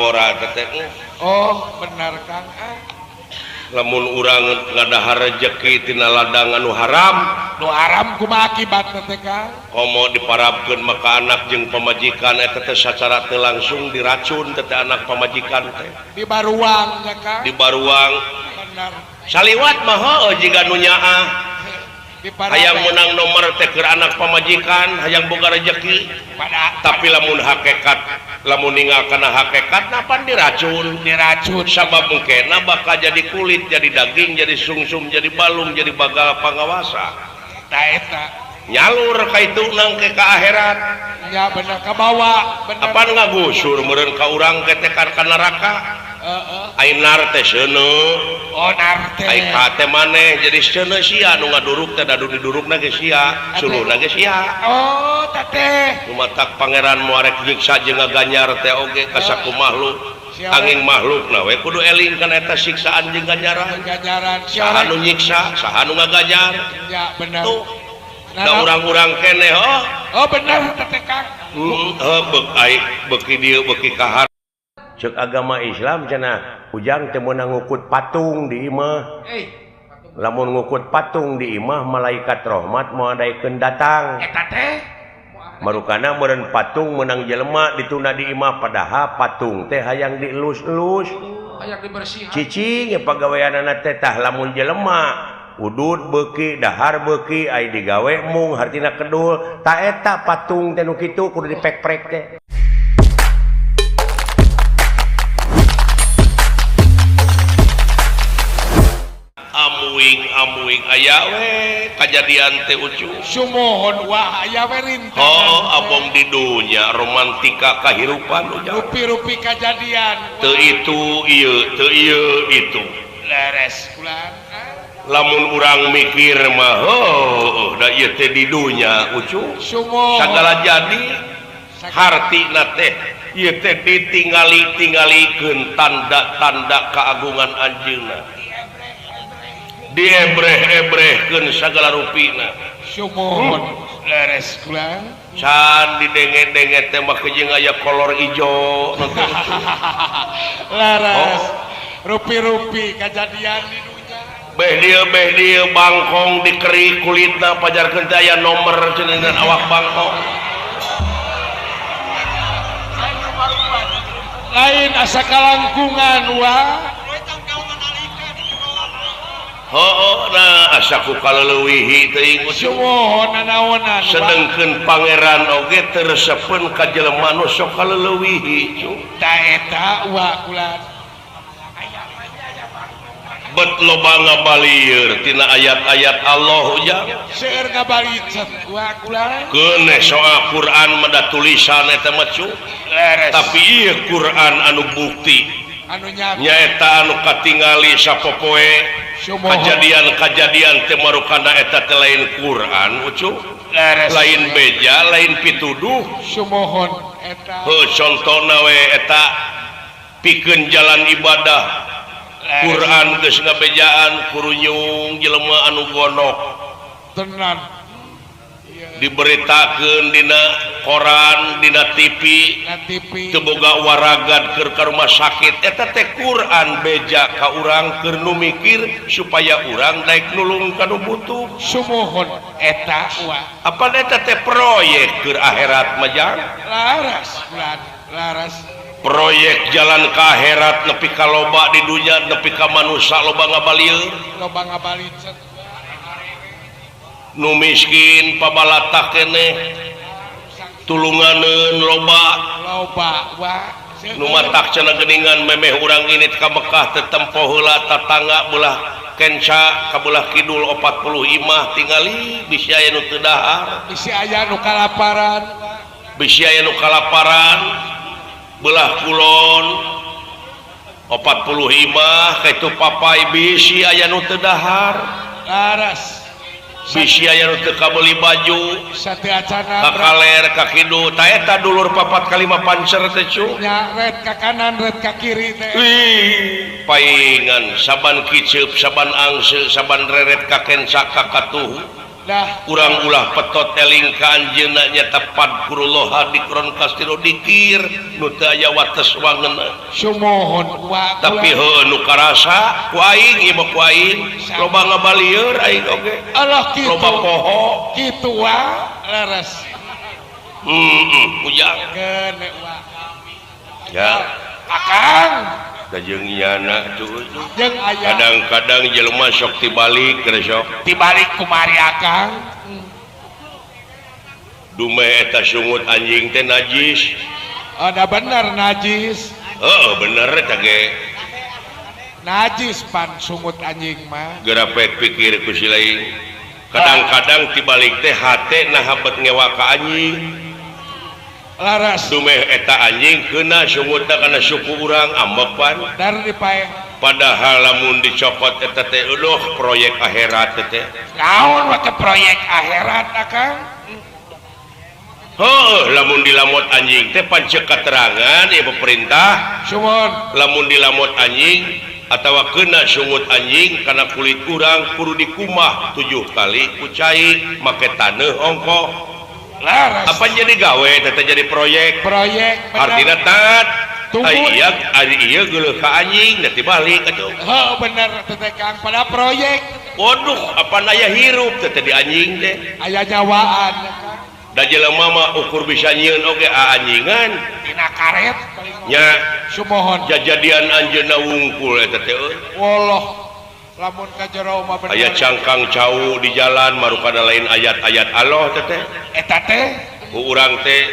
ngora teh. Oh benar Kang. Lamun urang ngadahar rejeki tina ladang anu haram, nu haram kumaha akibatna teh Kang? Komo diparabkeun maka anak jeung pamajikan eta teh sacara teu langsung diracun teh anak pamajikan teh. Dibaruang nya Kang. Dibaruang. Benar. Saliwat mah heueuh jiga nu nyaah. Hayang menang nomor teh keur anak pamajikan, hayang boga rejeki. Tapi lamun hakekat, lamun ninggal kana hakekat napan diracun, diracun. Sabab mungkena bakal jadi kulit, jadi daging, jadi sungsum, jadi balung, jadi bagal pangawasa. Ta eta nyalur ka itu nang ke ka akhirat. Ya bener kabawa, bener. Apan ngagusur meureun ka urang ke teh ka neraka. Heeh. Ai nar teh seuneu. Oh nar teh. Ai ka teh maneh jadi seuneu sia nu ngaduruk teh dadu didurukna ge sia, suluhna ge sia. Oh teteh. Lumatak pangeran muarek nyiksa jeung ngaganjar teh oge ka saku makhluk. Angin makhlukna we kudu eling kana eta siksaan jeung ganjaran. Ganjaran saha nu nyiksa, saha nu ngaganjar. Ya bener. Tuh. Da urang-urang keneh oh. Oh bener teteh Kang. Heeh beuk ai beuki dieu beuki kahar. Cek agama Islam cenah ujang teu meunang ngukut patung di imah. Lamun ngukut patung di imah malaikat rahmat moal daekeun datang. Eta teh marukana meureun patung meunang jelema ditunda di imah padahal patung teh hayang dielus-elus. Hayang dibersihan. Cicing ge pagaweanana teh tah lamun jelema udud beuki dahar beuki ai digawe mung hartina kedul ta eta patung teh nu kitu kudu dipek-prek teh. Amuing-amuing aya we kajadian teh ucu. Sumohon wah aya we rintangan. Oh, abong di dunya romantika kahirupan ujang. Rupi-rupi kajadian. Teu itu ieu, teu ieu itu. Leres kula. Lamun urang mikir mah heuh da ieu teh di dunya ucu. Sumohon. Sagala jadi hartina teh ieu teh ditingali-tingalikeun tanda-tanda keagungan anjeunna. Diebreh-ebrehkeun sagala rupina. Sumohon leres kula. Can didenge-denge teh mah jeung aya kolor ijo nonton. Leres. Rupi-rupi kajadian di dunya. Beh dieu bangkong dikerik kulitna pajarkeun teh aya nomor cenah awak bangkong. Lain asa kalangkungan wah. Oh, nah asa ku kaleuwihi teuing sumohon nanaonan. Sedengkeun pangeran oge teu resepeun ka jelema nu sok kaleuwihi cu. Ta eta wa kula. Bet loba ngabalieur tina ayat-ayat Allah ujang. Seueur ngabalicet wa kula. Keuneh soal Quran mah da tulisan eta mah cu. Tapi ieu Quran anu bukti anu nyaeta anu katingali sapopoe. Kajadian-kajadian teh marukana eta teh lain Quran ucu, lain beja, lain pituduh. Sumohon eta. Heuh contona we eta pikeun jalan ibadah. Quran geus ngabejaan kurunyung jelema anu gondok. Tenan. Diberitakeun dina koran, dina TV, teu boga waragad keur ka rumah sakit. Eta teh Quran beja ka urang keur nu mikir supaya urang daek nulung ka nu butuh. Sumohon eta wa. Apa eta teh proyek keur akhirat mah jang? Laras, laras. Proyek jalan ka akhirat nepi ka loba di dunya, nepi ka manusa loba ngabalieur. Loba ngabalicet. Nu miskin pabalatak keneh tulunganeun loba loba wa nu matak cenah geuningan memeh urang init ka Mekah teu tempo heula tatangga belah kenca ka belah kidul 40 imah tingali bisi aya nu teu dahar, bisi aya nu kalaparan, bisi aya nu kalaparan belah kulon 40 imah kaitu papai bisi aya nu teu dahar. Laras. Bisi aya nu teu kabeuli baju sateuacana ka kaler ka kidul ta eta dulur papat kalima pancer teh cu nya red ka kanan red ka kiri teh. Wih paingan saban kiceup saban angse saban reret ka kenca ka katuhu. Dah. Urang ulah petot eling ka anjeunna nya fadkurullah dzikron katsiro dikir nu teu aya wates wangeunna. Sumuhun wa. Tapi heueuh nu karasa ku aing ieu mah ku aing loba ngabalieur aing oge. Allah kitu. Loba poho. Kitu wa leres. Heeh, ujang. Geune wa. Ya, Akang da jeung nyana tuh. Jeung aya. Kadang-kadang jelema sok tibalik keur sok. Dibalik kumari Akang. Dumeh eta sungut anjing teh najis. Ada bener najis. Heeh, bener eta ge. Najis pan sungut anjing mah. Gerapek pikir ku si lain. Kadang-kadang tibalik teh hate nah bet ngewa ka anjing. Laras. Dumeh eta anjing kena sungutna kana suku urang ambek pan. Dar dipaeh. Padahal lamun dicokot eta teh eueuh proyek akhirat teh. Naon we proyek akhirat Akang? Heuh, lamun dilamot anjing teh pan ceuk katerangan ieu pemerintah. Sumuhun. Lamun dilamot anjing atawa kena sungut anjing kana kulit urang kudu dikumah 7 kali ku cai make taneuh ongkoh. Laras. Apa jadi gawe teh jadi proyek? Proyek bener. Artina taat. Tunggu. Ai iya, ari ieu geuleuh ka anjing da tibalik atuh. Heuh bener teh Kang pada proyek. Waduh, apaan aya hirup teh di anjing teh. Aya nyawaan Kang. Da jelema mah ukur bisa nyieun oge aanjingan. Dina karet nya. Sumuhun. Jajadian anjeunna wungkul eta teh euy. Woloh. Lamun ka jero mah bener. Aya cangkang cau di jalan marukana lain ayat-ayat Allah teh teh. Eta teh ku urang teh.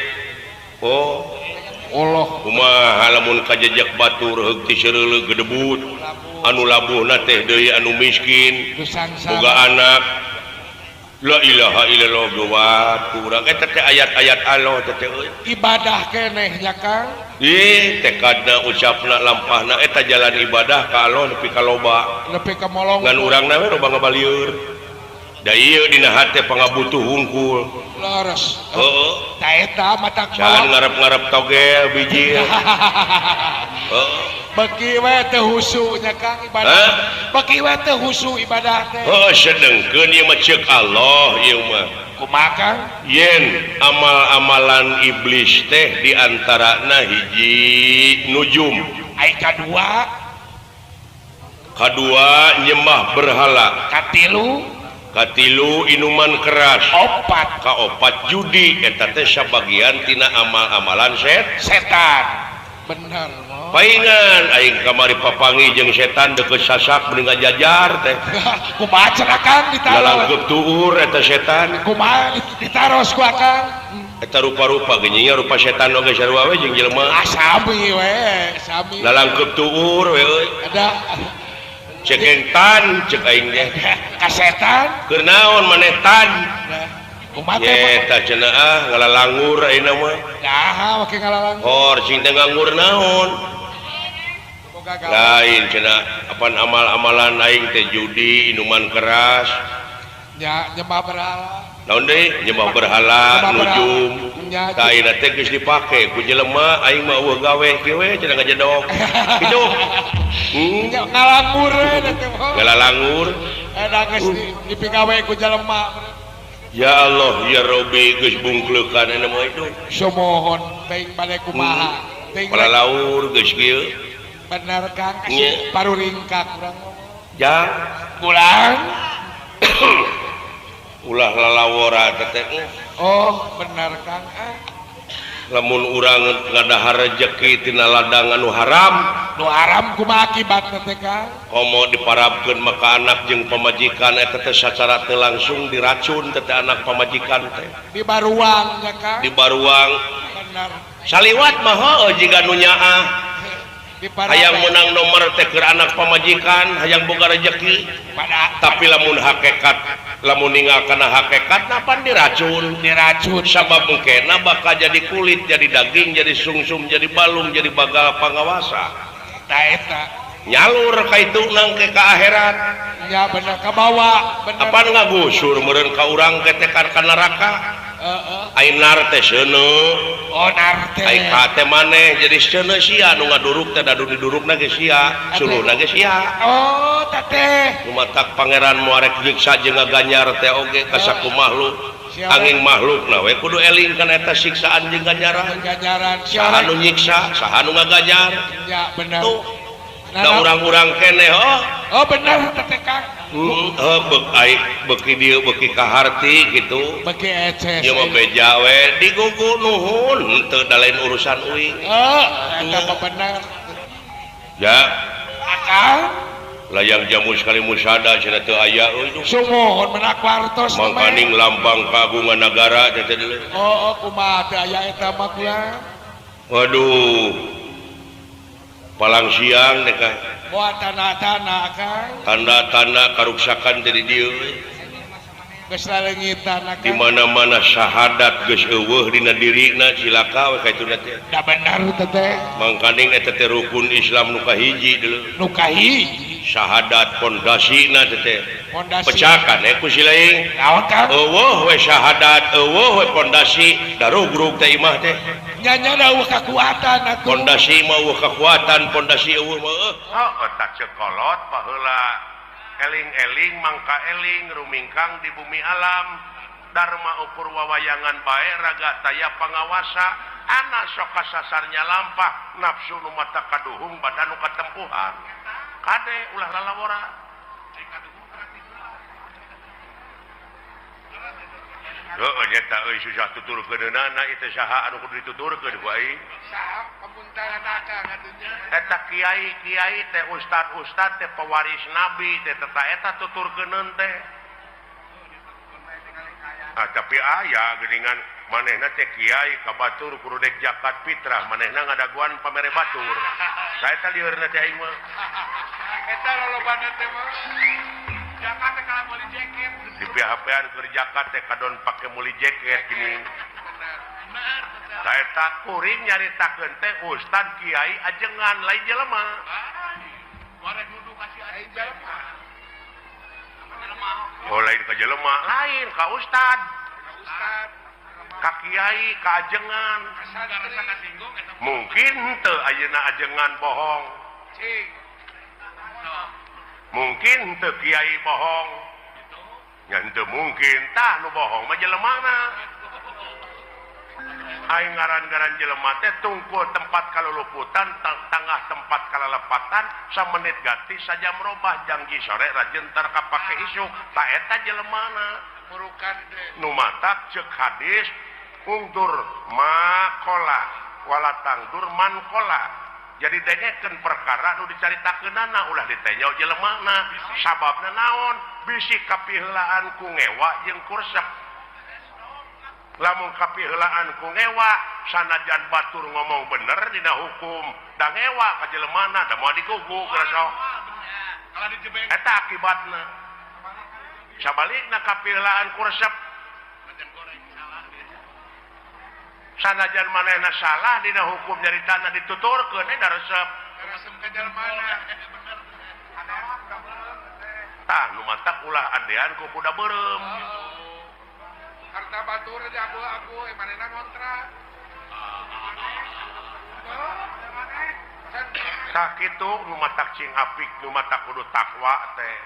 Oh. Allah. Kumaha lamun kajejek batur heug ti seureuleuh gedebut. Anu labuhna teh deui anu miskin. Boga anak. La ilaha illallah geuwat ku urang eta teh ayat-ayat Allah teh teh euy. Ibadah keneh nya Kang. Ih, tekadna ucapna lampahna eta jalan ibadah ka Allah nepi ka loba. Nepi ka molong. Ngan urangna we loba ngabalieur. Da ieu dina hate pangabutuh hungkul. Leres. Heeh. Ta eta matak Can ngarep-ngarep togel biji. Heeh. Beki we teu husu nya Kang ibadah. Beki we teu husu ibadah teh. Heuh, sedengkeun ieu mah ceuk Allah ieu mah. Kumaha Kang? Yen amal-amalan iblis teh diantarana hiji nujum. Ai kadua? Kadua nyembah berhala. Katilu? Katilu inuman keras. Opat. Kaopat judi eta teh sabagian tina amal-amalan setan. Bener. Paingan aing kamari papangi jeung setan deukeut sasak mending ngajajar teh. Kumaha cenah Kang ditaros? Lalangkeup tuur eta setan. Kumaha ditaros ku Akang? Eta rupa-rupa ge nya rupa setan oge sarua we jeung jelema. Ah sami we, sami. Lalangkeup tuur we euy. Ada cekeng tan cek aing teh. Ka setan? Keur naon maneh tan? Kumaha teh? Eta cenah ah ngalalangur ayeuna mah. Naha make ngalalangur? Hor cing teh nganggur naon? Lain cenah apan amal-amalan aing teh judi, inuman keras. Nya nyembah berhala. Naon deui? Nyembah berhala, nujum. Tah ayeuna teh geus dipake ku jelema aing mah eueuh gawe kieu we cenah ngajedog. Kitu. Ngalangur we teh. Ngalalangur. Eta geus dipigawe ku jelema. Ya Allah ya Rabbi geus bungkleukan ayeuna mah itu. Sumuhun teuing bade kumaha. Teuing palalaur geus kieu. Bener Kang, paru ringkak urang. Jang pulang. Ulah lalawora teh. Oh, bener Kang. Lamun urang ngadahar rejeki tina ladang anu haram, nu haram kumaha akibatna teh Kang? Komo diparabkeun maka anak jeung pamajikan eta teh sacara teu langsung diracun teh anak pamajikan teh. Di baruang nya Kang. Di baruang. Bener. Saliwat mah heueuh jiga nu nyaah. Hayang menang nomor teh keur anak pamajikan, hayang boga rejeki. Tapi lamun hakikat, lamun ninggal kana hakikat napan diracun, diracun. Sabab mungkena bakal jadi kulit, jadi daging, jadi sungsum, jadi balung, jadi bagal pangawasa. Ta eta nyalur ka itu nangke ka akhirat. Nya bener kabawa, bener. Apan ngagusur meureun ka urang ke teh ka neraka. Ai nar teh seuneu. Oh, nar teh. Ai ka teh maneh jadi seuneu sia nu ngaduruk teh dadu didurukna ge sia, suluhna ge sia. Oh, teh. Nu matak pangeran moal rek nyiksa jeung ngaganjar teh oge ka saku makhluk. Angin makhluk na we kudu eling kana eta siksaan jeung ganjaran. Ganjaran. Saha nu nyiksa, saha nu ngaganjar. Ya, bener. Tuh. Da urang-urang keneh oh. Oh, bener teh Kang. Heeh, beuki dieu beuki kaharti gitu. Beuki eces. Ieu mah beja we digugu nuhun henteu da lain urusan uing. Oh, eta mah bener. Ya. Akang layang jamu sekali musada cenah teu aya euy. Sumuhun menak wartos. Mangkaning lambang kagungan nagara teh teh. Oh, kumaha teu aya eta mah kula. Waduh. Palang siang teh ka. Moal tanda-tanda Kang. Tanda-tanda karuksakan teh di dieu euy. Geus laleungitan Kang. Di mana-mana syahadat geus eueuh dina dirina cilaka we kaituna teh. Da bener teh teh. Mangkaning eta teh rukun Islam nu kahiji deuleu. Nu kahiji. Syahadat pondasina teh teh. Pondasi. Pecakan ku si lain. Naon Kang? Eueuh we syahadat, eueuh we pondasi, darugrug teh imah teh. Nya-nya da eueuh kakuatan atuh. Pondasi mah eueuh kakuatan, pondasi eueuh mah eueuh. Heuh eta ceuk kolot baheula. Eling-eling mangka eling rumingkang di bumi alam. Dharma ukur wawayangan bae raga taya pangawasa. Anak sok kasasarnya lampah, nafsu nu mata kaduhung badan nu katempuhan. Kade ulah lalawora. Heuh nyeta euy susah tuturkeunana ieu saha anu kudu dituturkeun ku aing. Saha pamuntaran akang atuh nya. Eta kiai-kiai teh ustad-ustad teh pewaris nabi teh teta eta tuturkeuneun teh. Ah tapi aya geuningan manehna teh kiai ka batur kudu dek zakat fitrah manehna ngadaguan pamere batur. Saeta liurna teh aing mah. Eta lolobana teh mah. Zakat teh kalah meuli jaket. Di PHP-an keur zakat teh kadon pake meuli jaket gini. Saeta kuring nyaritakeun teh ustad kiai ajengan lain jelema. Oh lain ka jelema, lain ka ustad. Ka kiai, ka ajengan. Mungkin henteu ayeuna ajengan bohong. Mungkin henteu kiai bohong. Nya henteu mungkin tah nu bohong mah jelemana. Aing ngaran-ngaran jelema teh tungkul tempat kaluluputan, tangah tempat kalalepatan, samenit ganti sajam robah jangji sore rajin tar kapake isuk. Ta eta jelemana. Nu matak ceuk hadis ungdur makola wala tangdur mankola. Jadi dengekeun perkara nu dicaritakeunana ulah ditenyo jelemana. Sababna naon? Bisi kapiheulaan ku ngewa jeung kursep. Lamun kapiheulaan ku ngewa sanajan batur ngomong bener dina hukum da ngewa ka jelemana da moal digugu geus. Eta akibatna. Sabalikna kapiheulaan kursep sanajan manehna salah dina hukum nyaritana dituturkeun da resep. Tah nu matak ulah adean ku kuda beureum. Harta batur aja abu-abu manehna ngontrak. Tah kitu nu matak cing apik nu matak kudu takwa teh.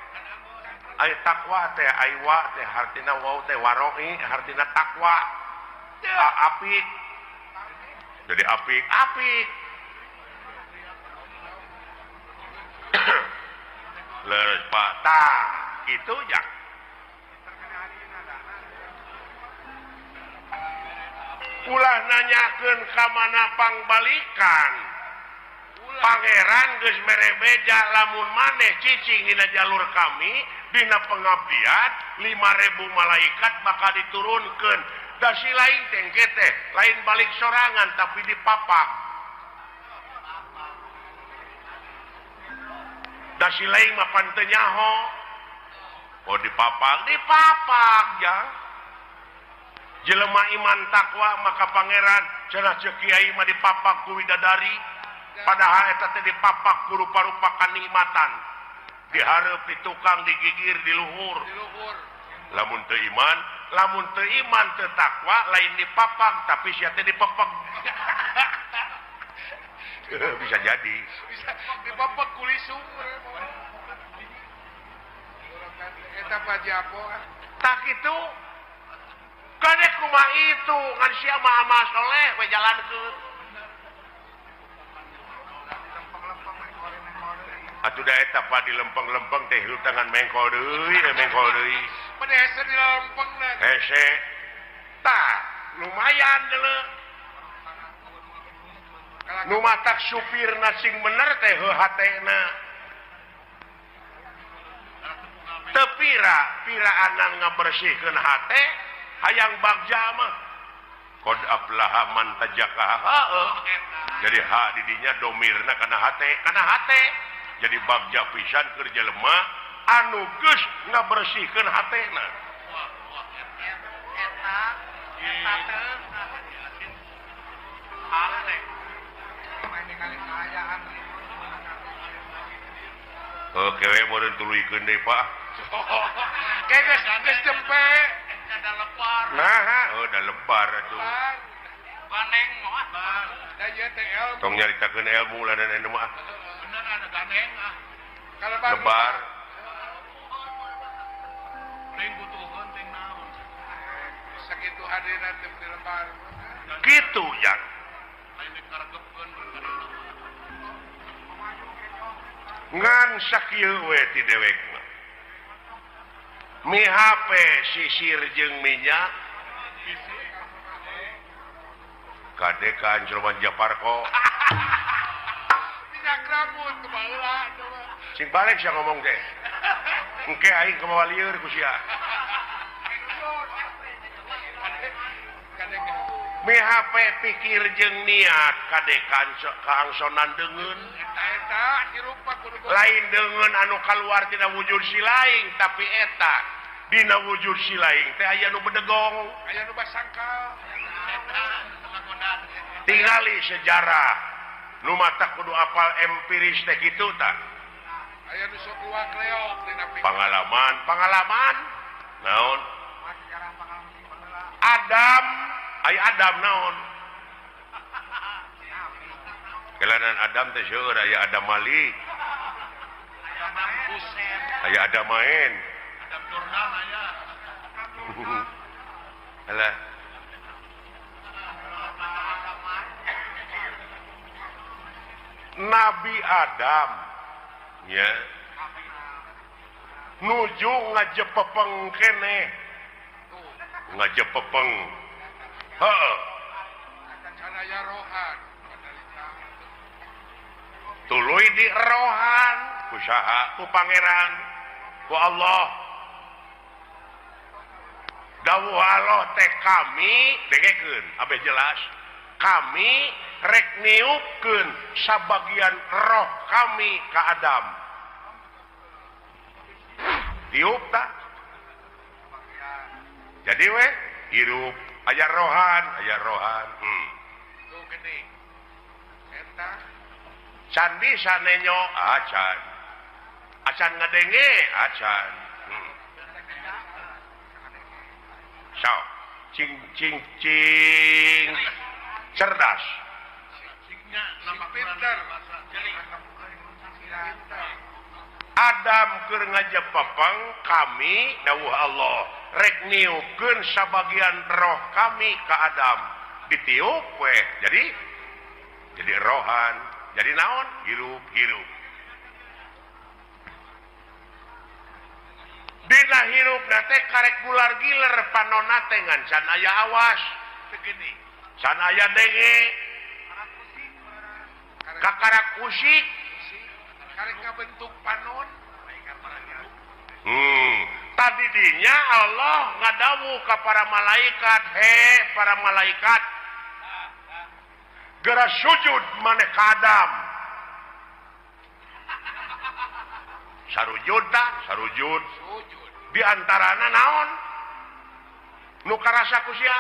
Ai takwa teh ai wa teh hartina wau teh waroi hartina takwa. Apik. Jadi apik, apik. Leres Pak tah kitu ja. Ulah nanyakeun ka mana pangbalikan. Pangeran geus mere beja lamun maneh cicing dina jalur kami dina pengabdian 5.000 malaikat bakal diturunkeun. Da si lain teh teh lain balik sorangan tapi dipapak. Da si lain mah pan teu nyaho. Oh dipapak, dipapak ya. Jelema iman takwa maka pangeran cenah ceuk kiai mah dipapak ku widadari. Padahal eta teh dipapak ku rupa-rupa kanikmatan. Dihareup di tukang, digigir di luhur. Lamun teu iman Lamun teu iman teu takwa lain dipapag tapi sia teh dipepeg. Bisa jadi. Bisa dipepeg ku lisung. Eta Pak Japo. Tak itu. Kade kumaha itu ngan sia mah amal soleh we jalankeun. Atuh da eta pa di lempeng-lempeng teh hirup tangan mengkol deui, mengkol deui. Pada hese di lempengna. Hese. Tah, lumayan deuleu. Nu matak supirna sing bener teh heuh hatena. Teu pira, piraanan ngabersihkeun hate, hayang bagja mah. Qad aflaha man tazakkaha. Heueuh. Jadi ha di dinya domirna kana hate, kana hate. Jadi bagja pisan keur jelema anu geus ngabersihkeun hatena. Oke, we meureun tuluykeun deui Pak. Geus geus jempe. Nah, oh da lebar atuh. Ganeng mah. Da ieu teh ilmu. Tong nyaritakeun ilmu lah dan anu mah. Bener ada ganeng ah. Lebar. Teuing butuheun teuing naon. Sakitu hadina teh di lebar. Kitu jang. Lain dikaregepkeun. Ngan sakieu we ti dewek mah. Mi HP sisir jeung minyak. Kade ka Anjroman Japarko. Minyak rambut kebaheula. Sing balik sia ngomong teh. Engke aing kamawa lieur ku sia. Mi HP pikir jeung niat kade kaangsonan deungeun. Eta hirup mah kudu lain deungeun anu kaluar tina wujud si laing tapi eta dina wujud si laing teh aya nu bedegong, aya nu basangkal. Tingali sejarah nu mata kudu apal empiris teh kitu tah. Aya nu sok luak leok dina pikir. Pangalaman, pangalaman. Naon? Adam, ay Adam naon? Kelanan Adam teh seueur aya Adam Mali. Aya Adam main. Adam Jordan aya. Alah. Nabi Adam ya nuju ngajepepeng keneh ngajepepeng heuh tuluy di rohan ku saha ku pangeran ku Allah dawuh Allah teh kami dengekeun abeh jelas kami rek niupkeun sabagian roh kami ka Adam. Tiup tah. Jadi we hirup aya rohan, aya rohan. Tuh geuning. Eta can bisa nenyo acan. Acan ngadenge acan. Sok cing cing cing cerdas. Adam keur ngajepepeng kami dawuh Allah rek niupkeun sabagian roh kami ka Adam ditiup we jadi rohan jadi naon hirup hirup dina hirupna teh karek gular giler panonna teh ngan can aya awas segini can aya denge kakarak usik karek kabentuk panon. Tadi dinya Allah ngadawu ka para malaikat, he para malaikat geura sujud maneh ka Adam. Sarujud tah, sarujud. Di antarana naon? Nu karasa ku sia?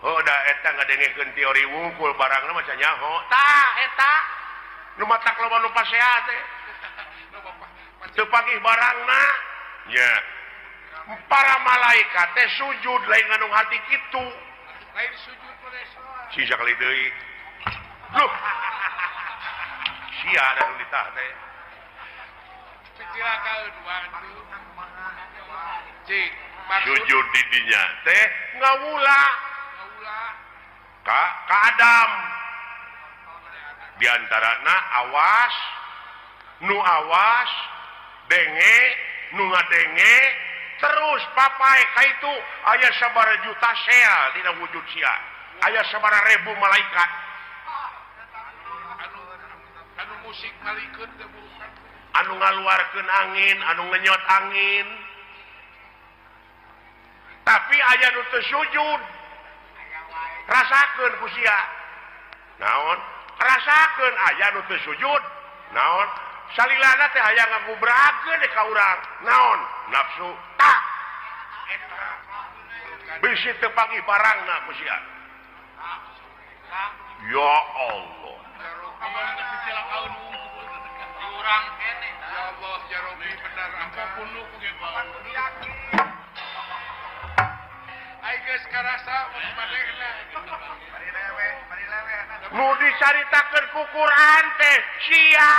Oh, da eta ngadengekeun teori wungkul barangna mah nyaho. Tah eta nu matak loba nu pasea teh. Teu pagih barangna. Nya. Para malaikat teh sujud lain ngandung hati kitu. Lain sujud sisa kali deui. Loh. Sia da nu ditah teh. Sujud di dinya teh ngawula. Ka Adam. Di antarana awas, nu awas, denge, nu ngadenge, terus papai ka itu aya sabaraha juta sel dina wujud sia. Aya sabaraha ribu malaikat. Anu musik malikeun teh anu ngaluarkeun angin, anu ngenyot angin. Tapi aya nu teu sujud. Rasakeun ku sia. Naon? Rasakeun aya nu teu sujud. Naon? Salilana teh hayang ngagubrakeun ka urang. Naon? Nafsu. Tah. Eta. Bisi teu panggih barangna ku sia. Ya Allah. Ya Allah, ya Rabbi, benar apa punuk ge ai geus karasa manehna. Nu dicaritakeun ku Quran teh sia.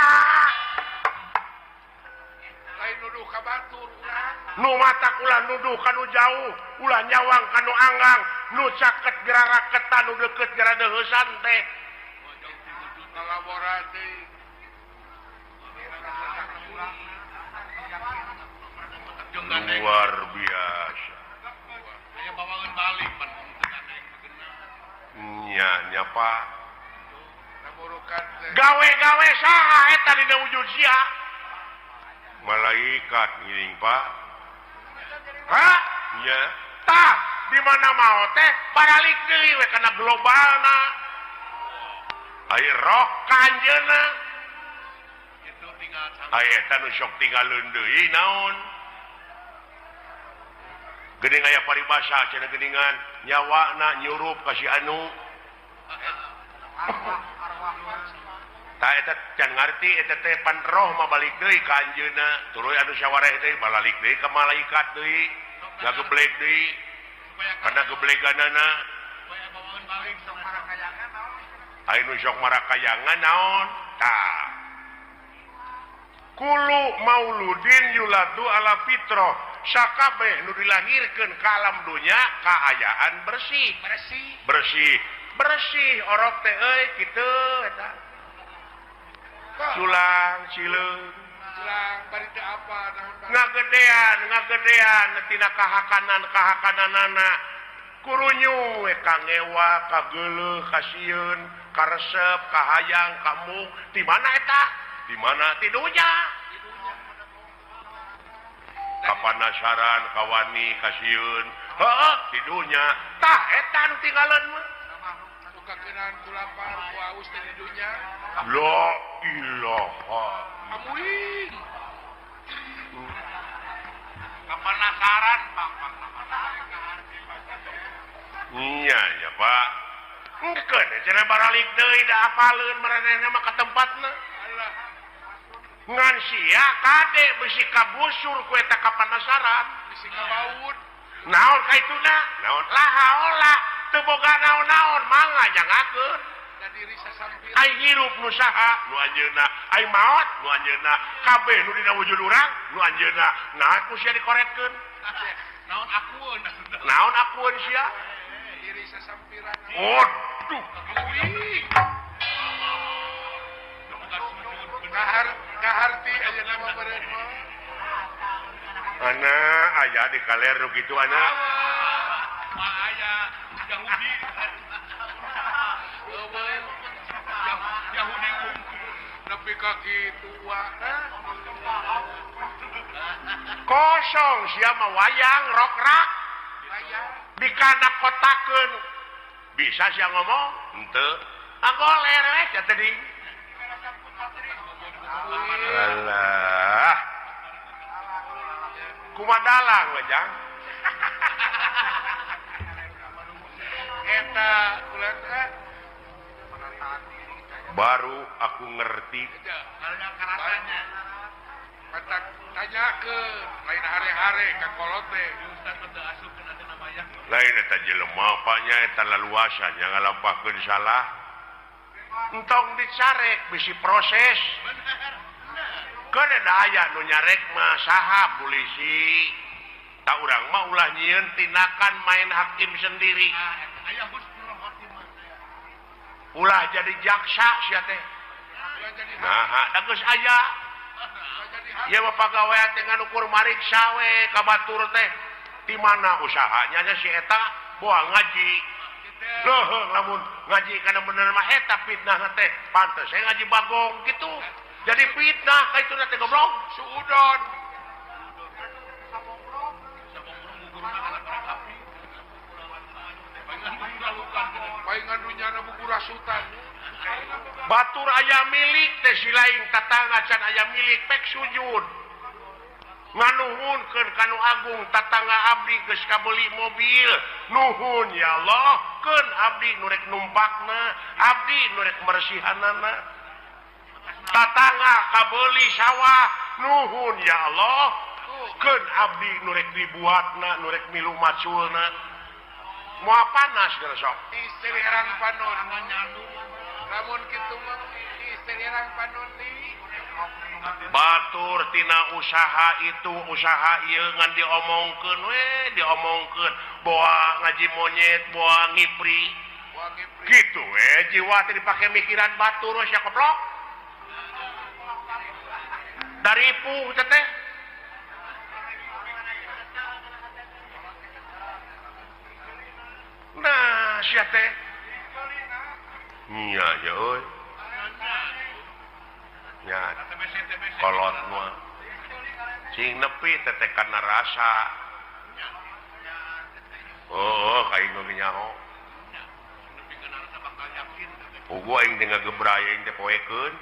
Lain nuduh ka batur urang. Nu matak ulah nuduh ka nu jauh, ulah nyawang ka nu anggang, nu caket geraraketan, nu deukeut geradeuheusan teh. Kalaboran deui. Luar biasa. Nya nya Pak. Gawe-gawe saha eta dina wujud sia? Malaikat ngiring Pak. Hah? Nya. Tah, di mana maot teh baralik deui we kana globalna. Ai roh ka anjeunna. Ai eta nu sok tinggalkeun deui naon? Geuning aya paribasa cenah geuningan nyawana nyurup ka si anu. Tah eta can ngarti eta teh pan roh mah balik deui ka anjeunna, tuluy anu sawareh deui balalik deui ka malaikat deui, ngageblek deui. Kana gebleganana. Ai nu sok marakayangan naon? Tah. Kulu mauludin yuladu ala fitrah. Sakabeh nu dilahirkeun ka alam dunya kaayaan bersih. Bersih. Bersih. Bersih orok teh euy kitu eta. Culang cileung. Culang bari teu apa naon. Ngagedean, ngagedean tina kahakanan-kahakananana. Kurunyu we kangewa, kageuleuh, kasieun, karesep, kahayang, kamuk. Di mana eta? Di mana ti dunya? Kapanasaran, kawani, kasieun. Heuh, ti dunya. Tah eta nu tinggalan mah. Kakeunaan ku lapar, ku aus teh di dunya. La ilaha. Amuing. Kapanasaran, Pak. Nya ya, Pak. Engkeun cenah baralik deui da apaleun maranehna mah ka tempatna. Alah. Ngan sia kade bisi kabusur ku eta kapanasaran, bisi kabaud. Naon kaituna? Naon laha ola teu boga naon-naon mangga jangakeun. Da diri sasampir. Ai hirup nu saha? Nu anjeunna. Ai maot nu anjeunna. Kabeh nu dina wujud urang nu anjeunna. Nah ku sia dikoretkeun. Naon akueun? Naon akueun sia? Diri sasampiran. Waduh. Kahar kaharti ayeuna mah beureun mah. Ana aya di kaler nu kitu ana. Mah aya Yahudi. Yahudi nepi ka kitu na. Kosong sia mah wayang rokrak. Wayang dikana kotakeun. Bisa sia ngomong? Henteu. Agoler we sia teh di. Alah. Kumaha dalang we jang? Eta ulah teh. Baru aku ngerti. Matak tanyakeun lain hare-hare ka kolot teh. Lain eta jelema nya eta leluasa nya ngalampahkeun salah. Entong dicarek bisi proses. Keun aya nu nyarek mah saha polisi. Tak urang mah ulah nyieun tindakan main hakim sendiri. Ulah jadi jaksa sia teh. Nah, da geus aya. Ieu mah pagawean teh ngan ukur mariksa we ka batur teh. Di mana usahanya nya si eta boa ngaji. Loh, lamun ngaji kana bener mah eta fitnah teh. Pantes saya ngaji bagong gitu. Jadi fitnah ka itu teh goblok. Suudon. Paingan dunyana buku rasutan. Batur aya milik teh si lain tatangga can aya milik pek sujud. Nganuhunkeun ka nu agung tatangga abdi geus kabeuli mobil. Nuhun ya Allah, keun abdi nu rek numpakna, abdi nu rek mersihanana. Tatangga kabeuli sawah, nuhun ya Allah, keun abdi nu rek dibuatna, nu rek milu maculna. Moal panas geus sok. Istri herang panon. Lamun kitu mah istri herang panon deui. Batur tina usaha itu usaha ieu ngan diomongkeun we, diomongkeun boa ngaji monyet, boa ngipri. Gitu we jiwa teh dipake mikiran batur we sia goblok. Daripuh teh teh. Nah, sia teh. Nya nya euy. Nya kolot mah. Cing nepi teh kana rasa. Oh, kaing ge nyaho. Puguh aing teh ngagebray aing teh poekeun.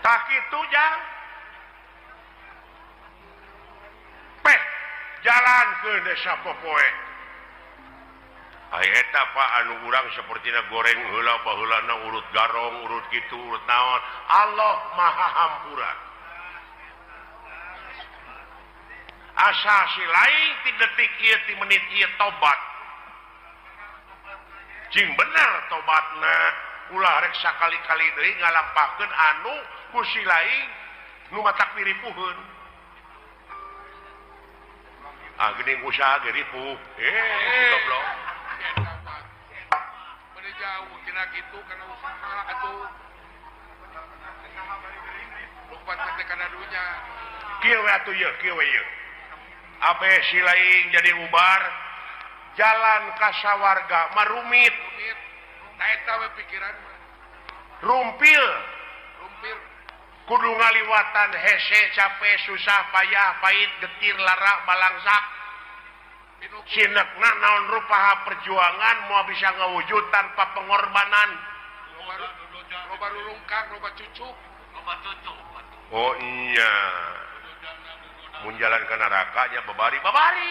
Tah kitu jang. Peh jalan ke desa popoe. Ai eta Pak anu urang sapertina goreng heula baheulana urut garong, urut kitu, urut naon. Allah Maha Hampura. Asa si lain ti detik ieu ti menit ieu tobat. Cing bener tobatna, ulah rek sakali-kali deui ngalampahkeun anu ku si lain nu matak diripuheun. Ah geuning usaha ge ripuh. Goblok. Bade jauh tina kitu kana usaha atuh. Lupa teh kana dunya. Kieu we atuh ieu, kieu we ieu. Abe si lain jadi ubar jalan ka sawarga marumit. Nah eta we pikiran mah. Rumpil. Rumpil. Kudu ngaliwatan hese capek susah payah pahit getir lara balangsak. Sinekna naon rupaha perjuangan moal bisa ngawujud tanpa pengorbanan. Loba rurungkang, loba cucuk, loba cucuk. Oh iya. Mun jalan ke neraka nya babari babari.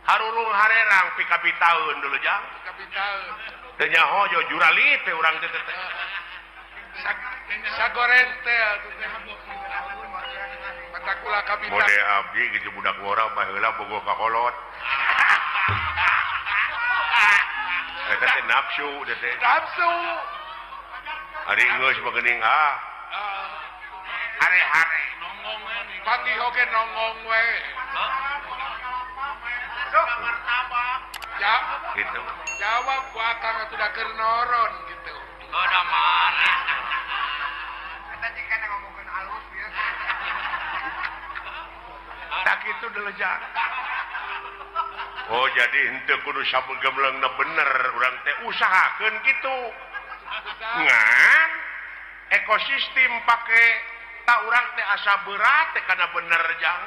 Harurung harerang pikabitaeun dulu jang. Pikabitaeun. Teu nyaho jo jurali teh urang teh teh. Sagoren teh atuh teh. Matakula kabita. Mode abdi kitu budak ngora baheula bogoh ka kolot. Eta teh nafsu teh teh. Nafsu. Ari geus mah geuning ah. Hare-hare nongong we. Panggih oge nongong we. Ya, gitu. Jawab ku akang atuh da keur noron gitu. Udah mana? Eta cing kana ngomongkeun alus bieu. Tak kitu deulejang. Oh jadi henteu kudu sabegemleungna bener urang teh usahakeun kitu. Ngan ekosistem pake tak urang teh asa berat teh kana bener jang.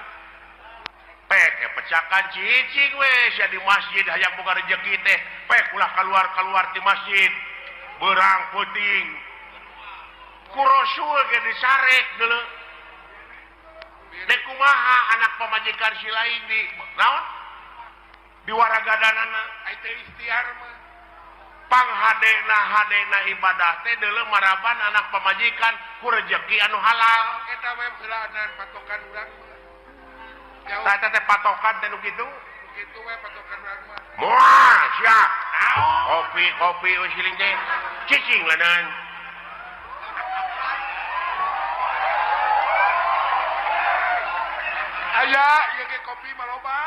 Pek pecakan cicing we sia di masjid hayang boga rejeki teh pek ulah keluar-keluar di masjid. Berang peuting. Ku Rasul ge disarek deuleu. Dek kumaha anak pamajikan si lain di naon? Di waragadanana ai teh ikhtiar mah. Panghadena hadena ibadah teh deuleu maraban anak pamajikan ku rejeki anu halal. Eta we heulaanan patokan urang. Tah eta teh patokan teh nu kitu. Kitu we patokan urang mah. Moal sia. Kopi kopi we siling teh. Cicing lanan. Aya ieu ge kopi mah loba.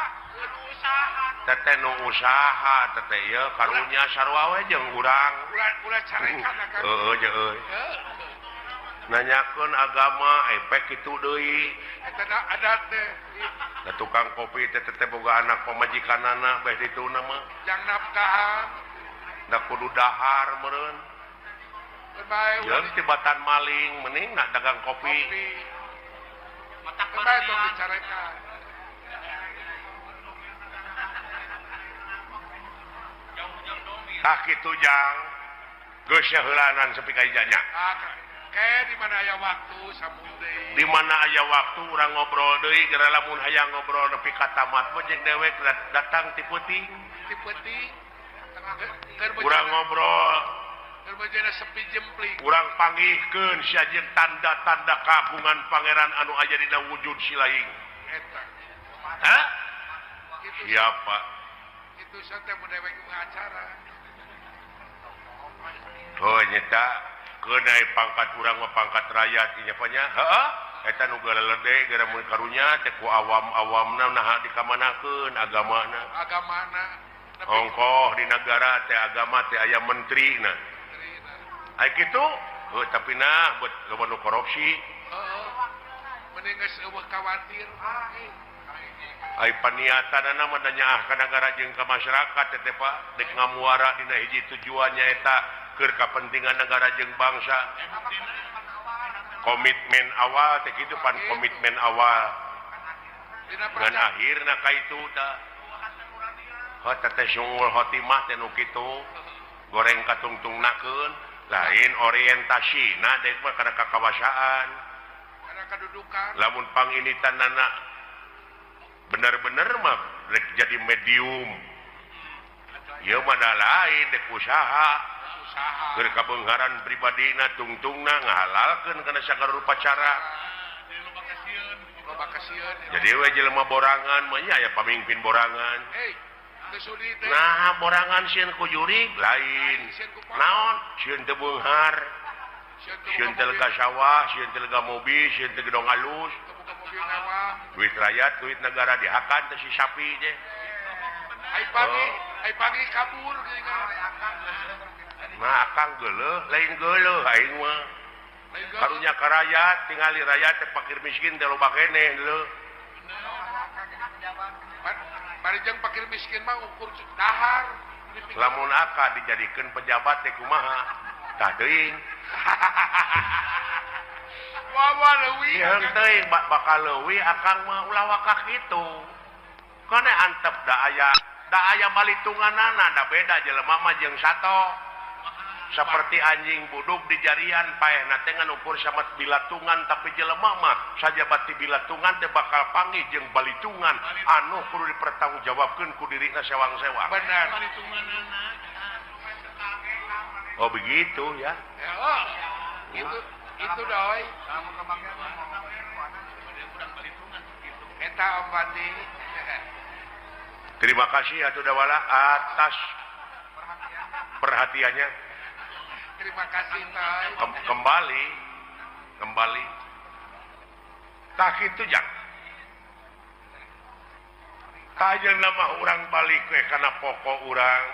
Teteh nu usaha teteh ieu karunya sarua we jeung urang. Ulah carekan akang. Heueuh jeung euy. Nanyakeun agama efek kitu deui. Eta adat teh. Da tukang kopi teh teteh boga anak pamajikanana beh dituna mah. Jang nafkahan. Da kudu dahar meureun. Jeung tibatan maling mending nak dagang kopi. Matak bae tong dicarekan. Tah kitu jang. Geus heulanan sepi ka ijanya. Kayak di mana aya waktu sambung deui. Di mana aya waktu urang ngobrol deui geura lamun hayang ngobrol nepi ka tamat mah jeung dewek datang ti peuting. Ti peuting. Urang ngobrol. Keur bejana sepi jempling. Urang panggihkeun sia jeung tanda-tanda kagungan pangeran anu aya dina wujud si laing. Eta. Hah? Siapa? Kitu teh mun dewek acara. Oh nyeta keunai pangkat urang mah pangkat rakyat ieu nya heeh eta nu galelede gara mun karunya teh ku awam-awamna naha dikamanakeun agamana agamana ongkoh di nagara teh agama teh aya menterina ai kitu heuh tapi nah buat loba nu korupsi heeh mending geus eueuh khawatir ai paniatanana mah nyaah ka nagara jeung ka masyarakat teh teh Pak dek ngamuara dina hiji tujuan nyaeta keur kapentingan negara jeung bangsa. Komitmen awal teh kitu pan komitmen awal ngan akhirna ka itu da heuh teh sungul khotimah teh nu kitu goreng katungtungnakeun lain orientasina dek mah kana kakawasaan kana kadudukan lamun panginitanana bener-bener mah rek jadi medium ieu mah da lain dek usaha keur kabeungharan pribadina tungtungna ngahalalkeun kana sagala rupa cara. Jadi we jelema borangan mah nya aya pamimpin borangan. Nah borangan sieun ku jurig lain. Naon sieun teu beunghar. Sieun teu lega sawah, sieun teu lega mobil, sieun teu gedong alus. Duit rakyat, duit negara dihakan teh si sapi teh. Ai pagi kabur geuningan. Nah akang geuleuh, lain geuleuh aing mah. Karunya ka rakyat, tingali rakyat teh fakir miskin teh loba keneh leuh. Bari jeung fakir miskin mah ukur dahar. Lamun akang dijadikeun pejabat teh kumaha? Tah teuing. Wawa leuwih. Ieu teuing bakal leuwih akang mah ulah wakah kitu. Kana antep da aya balitunganana da beda jelema mah jeung sato. Seperti anjing buduk di jarian paehna teh ngan ukur samet bilatungan tapi jelema mah sajabati bilatungan teh bakal panggih jeung balitungan anu kudu dipertanggungjawabkeun ku dirina sewang-sewang. Benar. Oh begitu ya. Oh, itu doi. Eta Om Bandi. Terima kasih atuh dawala atas perhatiannya. Terima kasih Toy. Kembali. Tah kitu jang. Tah jeung nama urang balik we kana pokok urang.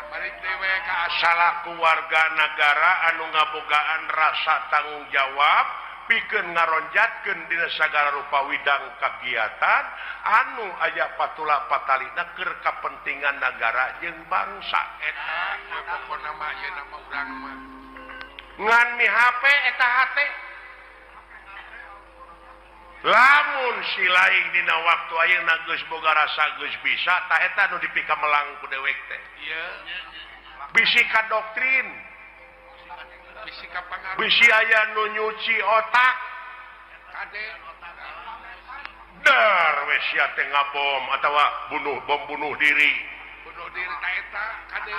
Balik dewe ka salaku warga nagara anu ngabogaan rasa tanggung jawab pikeun ngaronjatkeun dina sagala rupa widang kagiatan anu aya patula patalina keur kapentingan nagara jeung bangsa. Eta we pokona mah ieu nama urang mah. Ngan mi HP eta hate. Lamun si laing dina waktu ayeuna geus boga rasa geus bisa tah eta nu dipikamelang ku dewek teh. Ieu bisi ka doktrin. Bisi aya nu nyuci otak kade dar we sia teh ngabom atawa bunuh bom bunuh diri ta eta kade.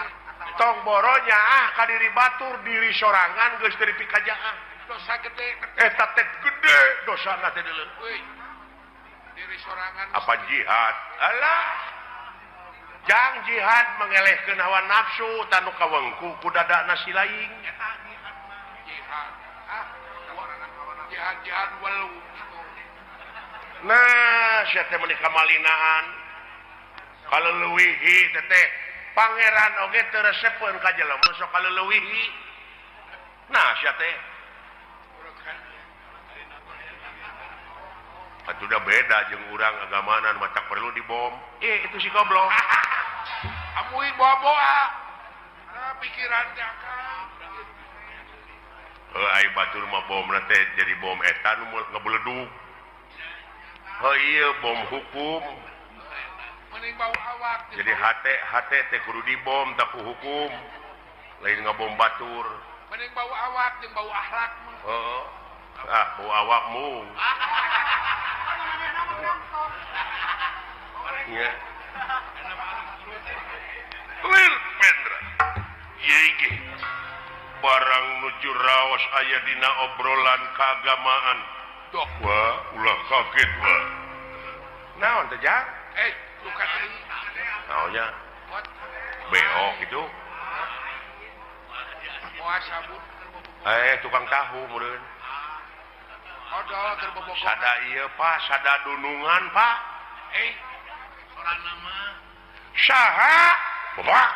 Tong boronya ah ka diri batur diri sorangan geus teu dipikajaah. Dosa gede. Eta teh gede dosana teh deuleu. Diri sorangan. Apa jihad? Alah. Jang jihad mengelehkeun hawa nafsu tanu kawengku ku dadana si laing. Eta jihad mah. Jihad. Ah, jihad-jihad walu. Nah, sia teh meuni kamalinaan. Kaleuwihi teh pangeran oge teu resepeun ka jelema sok kaleuwihi. Nah, sia teh atuh da beda jeung urang agamanan mah tak perlu dibom. Itu si goblok. Amuy boa-boa. Nah, pikiran teh akang. Heuh ai batur mah bomna teh jadi bom eta nu ngebeledug. Heuh ieu bom hukum. Mending bau awak. Jadi hate hate teh kudu dibom tak ku hukum. Lain ngabom batur. Mending bau awak jeung bau akhlak mah. Heeh. Ah, bau awakmu. Ya. Lir Pendra. Ye barang nuju raos aya dina obrolan keagamaan. Dok. Wah, ulah kaget wah. Naon teh jang? Luka teuing. Naonnya? BO gitu. Moal sabun. Tukang tahu meureun. Odol keur bobogohan. Sada ieu Pak, sada dunungan Pak. Sorana mah. Saha? Bapak.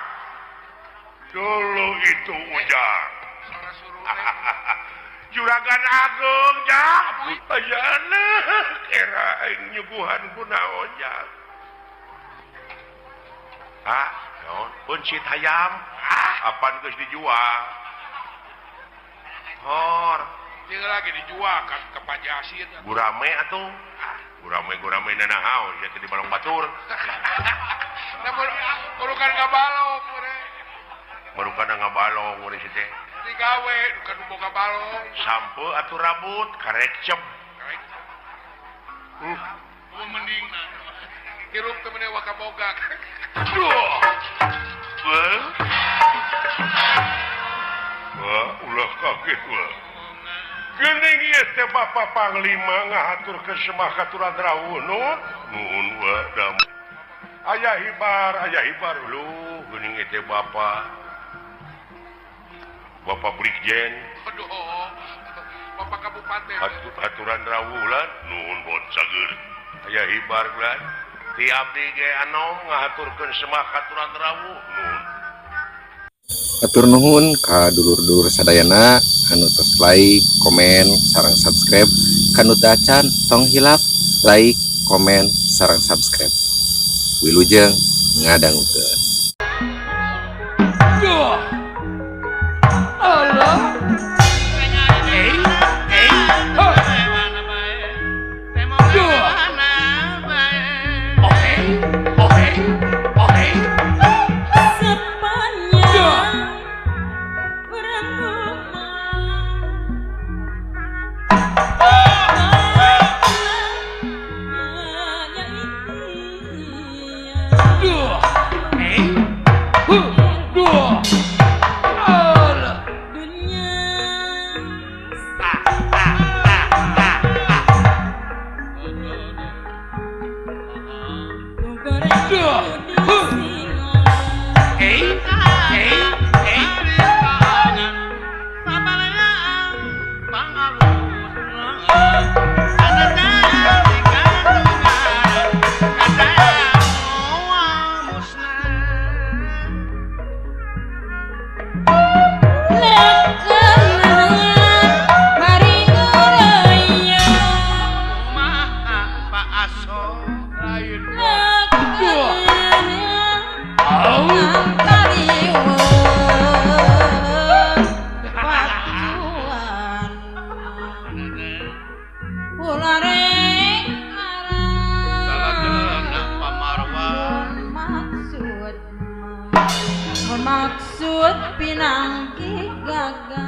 Dulu itu ujang. Juragan Agung jang. Ayana era aing nyuguhan ku naon jang. Ah, naon? Peuncit hayam. Ah, apan geus dijual. Hor. Dia lagi dijual kan ke Pajasin. Gurame atuh. Gurame-gurame nanahaon sia teh di balong batur. Nah, barukan ngabalong meureun. Barukan ngabalong meureun si teh. Digawe bukan boga balong. Sampe atuh rabut karek cep. Karek. Mending hirup teh meni wakaboga. Wah. Wah, ulah kaget wah. Geuning ieu teh Bapak Panglima ngahaturkeun semah katuran rawuh nuhun wa dam. Aya hibar lu geuning ieu teh Bapak. Bapak Brigjen. Aduh. Bapak Kabupaten. Aturan rawuh lan nuhun bon sageur. Aya hibar lan ti abdi ge anom ngahaturkeun semah katuran rawuh nuhun. Atur nuhun ka dulur-dulur sadayana anu tos like, komen, sarang subscribe. Kanu teu acan tong hilap like, komen, sarang subscribe. Wilujeng ngadangukeun. Allah. Maksud pinangki gagal.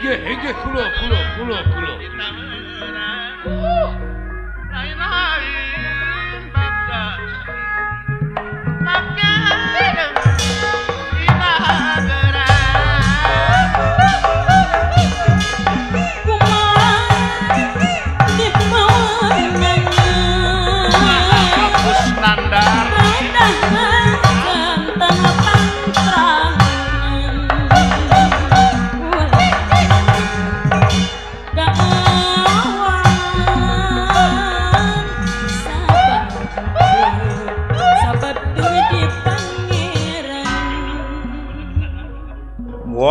Hege kulo kulo kulo kulo. Lain-lain babda.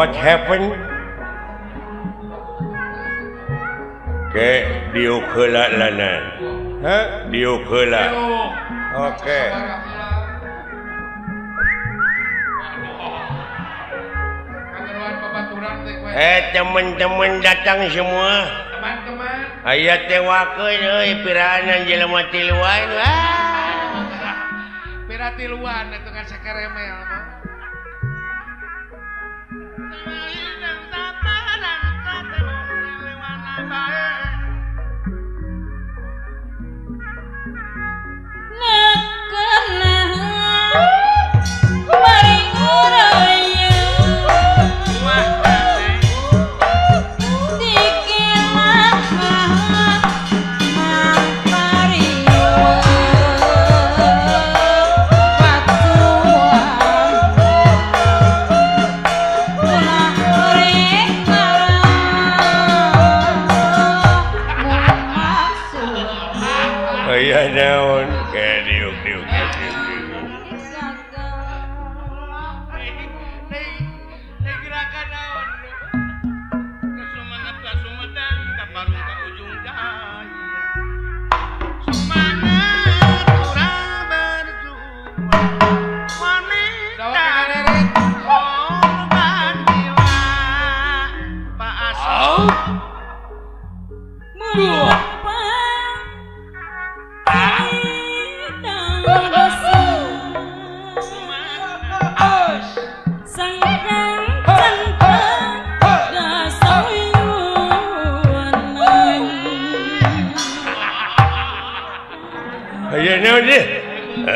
What happened? Ke diuk heula lanan. Heh, diuk heula. Oke. Teman-teman datang semua. Teman-teman. Aya tewakeun euy piraanan jelema tiluan. Pira tiluan atuh ngan sakeremel mah.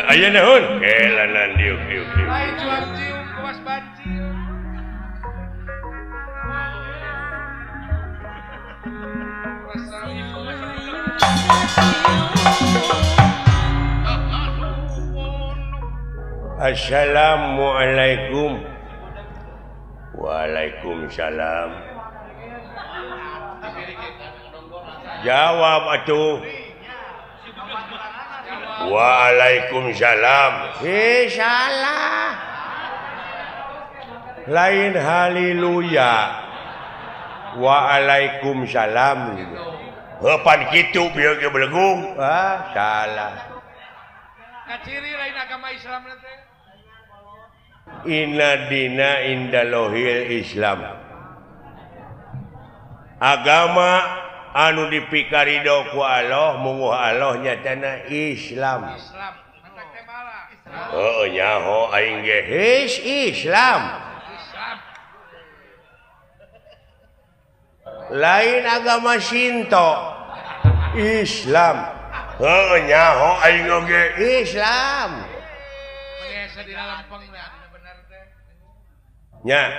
Aya naon? Kelanan diuk diuk diuk. Ai cuap cium kuas bancil. Assalamualaikum. Waalaikumsalam. Jawab atuh. Waalaikumsalam. Salah. Lain haleluya. Waalaikumsalam. Heupan kitu bieu ge belegung. Ah, salah. Kaciri lain agama Islam teh. Inna dina indalohil Islam. Agama anu dipikarido ku Allah munguh Allah nyatana Islam. Islam. Heuh nyaho aing ge his Islam. Islam. Lain agama Shinto. Islam. Heuh nyaho aing oge Islam. Nya.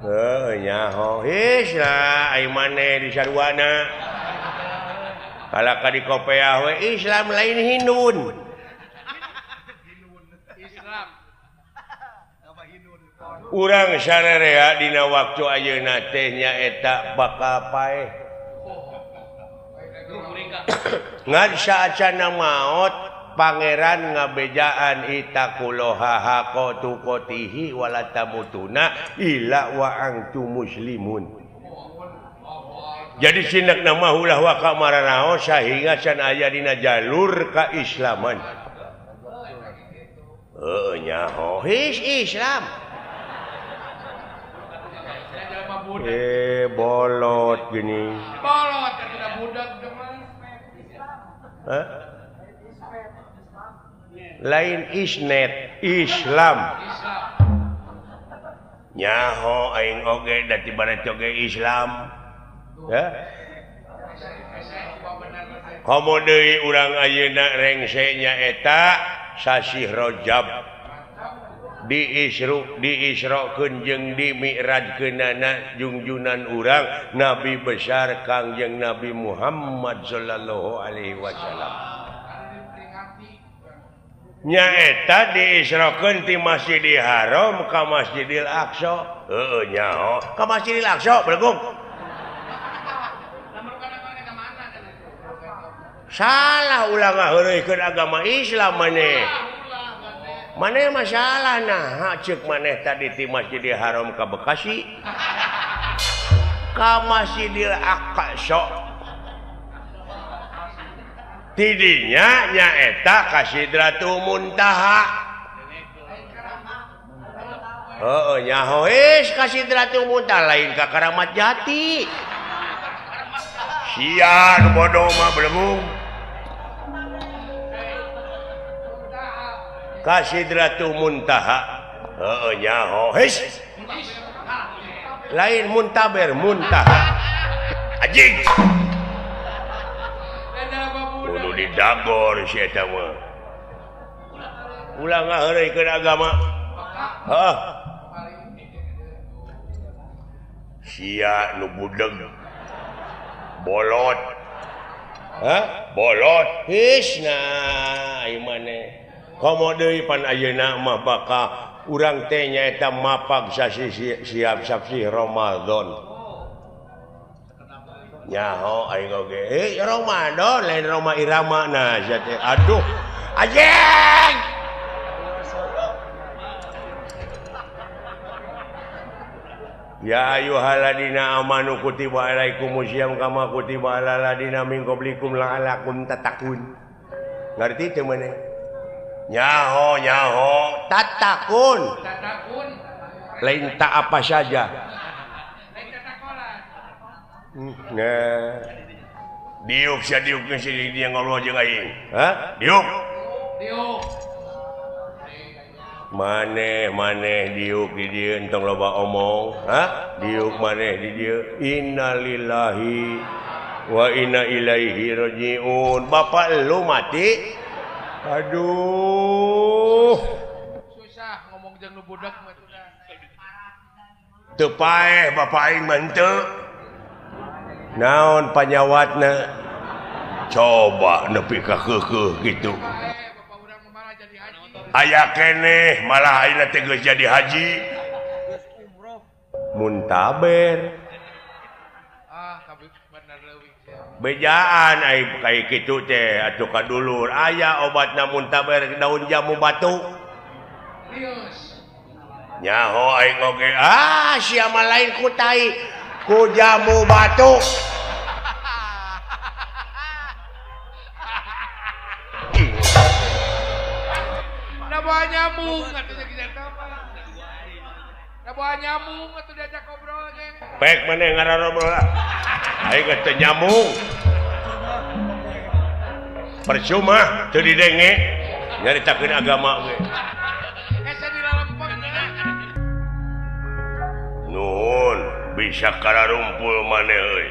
Heuh nyaho Islam ai maneh di sarwana. Kalaka di kopeah we Islam lain Hindun. Islam. Urang sarerea dina waktu ayeuna teh nyaeta bakal paeh. Ngan saacana maot pangeran ngabejaan itaqullaha haqqa tuqatihi wala tamutuna illa wa antum muslimun. Jadi sinak nama ulah waka maranao sehingga can aya dina jalur keislaman. Heuh nyaho his Islam. Bolot gini. Bolot tidak budak mah. Hah? Lain isnet Islam. Nyaho aing oge da ti barat oge Islam. Ya. Komo deui urang ayeuna rengse nyaeta sasih Rajab di Isra diisrokeun jeung di mi'rajkeunana jungjunan urang Nabi besar Kangjeng Nabi Muhammad sallallahu alaihi wasallam. Nyaeta diisrokeun ti Masjidil Haram ka Masjidil Aqsa. Heueuh nyaho ka Masjidil Aqsa belegung. Salah ulah ngaheureuykeun agama Islam maneh. Maneh masalah nah ceuk maneh tadi ti Masjidil Haram ka Bekasi ka Masjidil Aqsa. Tidinya nyaeta ka Sidratul Muntaha. Heeh nyaho geus ka Sidratul Muntaha lain ka Karamat Jati. Sia nu bodoh mah belum. Ka Sidratul Muntaha. Heeh nyaho geus. Lain muntaber muntaha. Anjing. Kudu didagor si eta mah. Ulah ngaheureuykeun agama. Heuh. Sia nu budeg. Bolot. Hah? Bolot. His nah ieu maneh. Komo deui pan ayeuna mah bakal urang teh nyaeta mapag sasi siap sasi Ramadan. Nyaho aing oge. Eh Ramadan lain Roma Irama nah sia teh. Aduh. Anjing. Ya ayyuhalladzina amanu kutiba alaikumusiyam kama kutiba alal ladzina min qablikum la'allakum tattaqun. Ngarti teu maneh? Nyaho nyaho tatakun. Tatakun. Lain tak apa saja. Lain tatakolan. Nah. Diuk sia diuk geus dia ngobrol jeung aing. Hah? Diuk. Diuk. Maneh maneh diuk di dieu entong loba omong. Hah? Diuk maneh di dieu. Innalillahi wa inna ilaihi rajiun. Bapak lu mati. Aduh. Susah ngomong jeung nu budak mah sudah. Teu paeh bapak aing mah henteu. Naon panyawatna? Coba nepi ka keukeuh kitu. Aya keneh malah ayeuna teh geus jadi haji. Muntaber. Bejaan ai kaya kitu teh atuh ka dulur aya obatna muntaber daun jamu batu. Nyaho aing oge ah sia mah lain ku tai ku jamu batu. Da bawa nyamuk atuh jadi apa? Da bawa nyamuk atuh diajak ngobrol ge. Pek maneh ngarobrol lah. Aing teu nyamuk. Percuma teu didenge nyaritakeun agama ge. Hese dilalempeng. Nuhun bisa kararumpul maneh euy.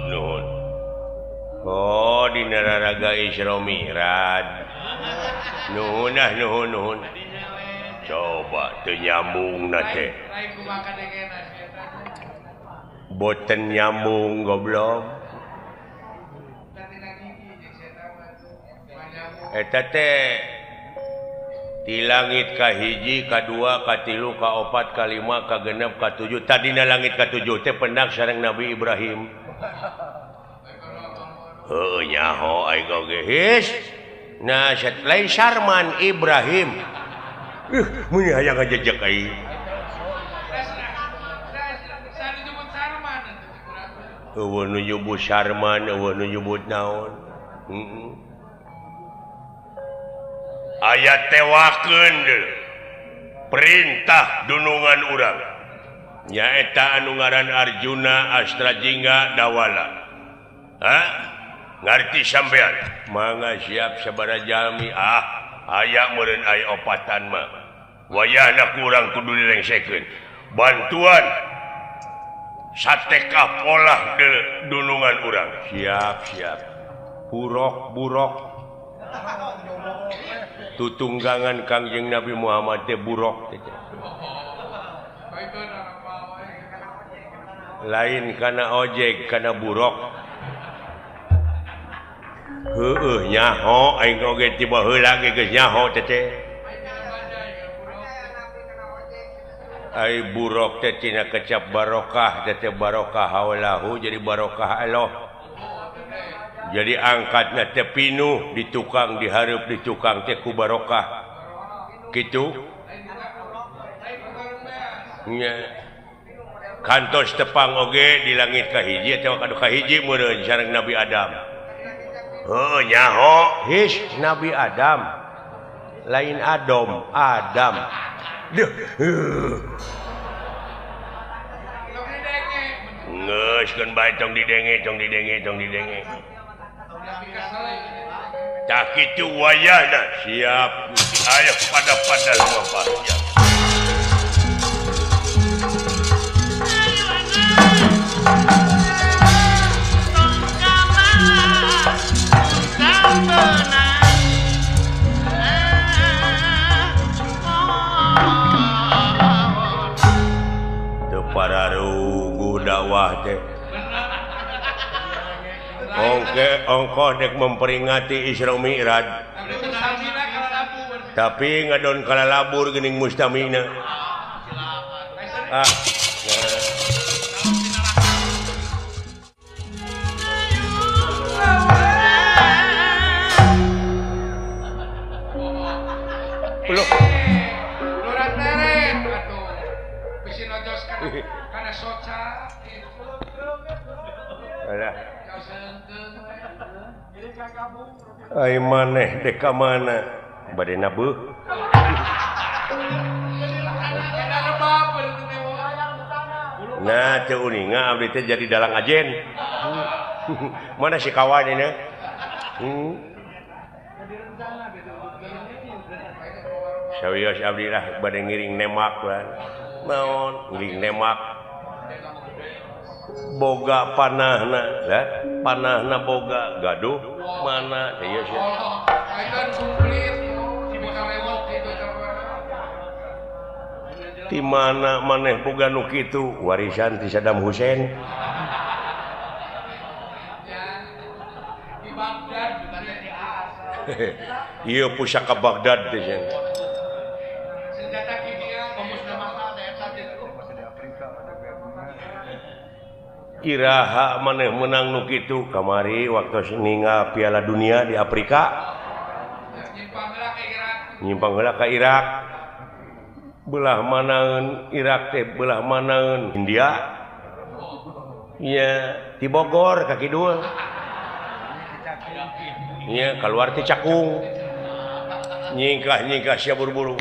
Nuhun. Oh dina raraga Isra Mi'raj. Nuhun ah nuhun nuhun. Coba teu nyambung na teh. Boten nyambung goblok. Eta teh di langit ka hiji, ka dua, ka tilu, ka opat, ka lima, ka genep, ka tujuh. Tadina langit ka tujuh teh pendak sareng Nabi Ibrahim. Heuh nyaho aing oge. His. Nah, lain Sarman Ibrahim. Mun hayang ngajejek aing. Eueuh nu nyebut Sarman, eueuh nu nyebut naon. Heeh. Aya tewakeun perintah dunungan urang. Nyaeta anu ngaran Arjuna Astrajingga Dawala. Hah? Ngarti sampean? Mangga siap sabaraha jalmi. Ah, aya meureun aya opatan mah. Wayahna kurang kudu dilengsekeun. Bantuan sateka polah dunungan urang. Siap, siap. Burok, burok. Tutunggangan Kangjeng Nabi Muhammad teh burok teh. Lain kana ojek, kana burok. Heueuh nyaho aing oge tiba heula ge geus nyaho teh teh. Ai buruk teh tina kecap barokah teh barokah haulahu jadi barokah Allah. Jadi angkatna teh pinuh di tukang dihareup di tukang teh ku barokah. Kitu. Nya. Kantos tepang oge di langit kahiji atawa kadu kahiji meureun sareng Nabi Adam. Heuh nyaho his Nabi Adam. Lain Adam, Adam. Duh. Geus keun bae tong didenge, tong didenge, tong didenge. Tah kitu wayahna siap. Ayo pada-pada lumampah siap. Para rugu dakwah teh. Ongke ongkoh dek memperingati Isra Mi'raj. Tapi ngadon kalalabur geuning mustamina. Ah. Loh. Karena soca alah. Ai maneh dek ka mana? Bade nabeuh. Nah, teu uninga abdi teh jadi dalang ajen. Mana si kawan ini? Sawios abdi lah bade ngiring nemak lah. Naon ngiring nemak. Boga panahna lah, panahna boga gaduh mana ieu sia. Di mana maneh boga nu kitu warisan ti Saddam Hussein. Ieu pusaka Baghdad teh sia. Iraha maneh menang nu kitu kamari waktu ningal Piala Dunia di Afrika nyimpang heula ka Irak belah manaeun Irak teh belah manaeun India nya di Bogor ka kidul nya kaluar ti Cakung nyingkah-nyingkah sia buru-buru.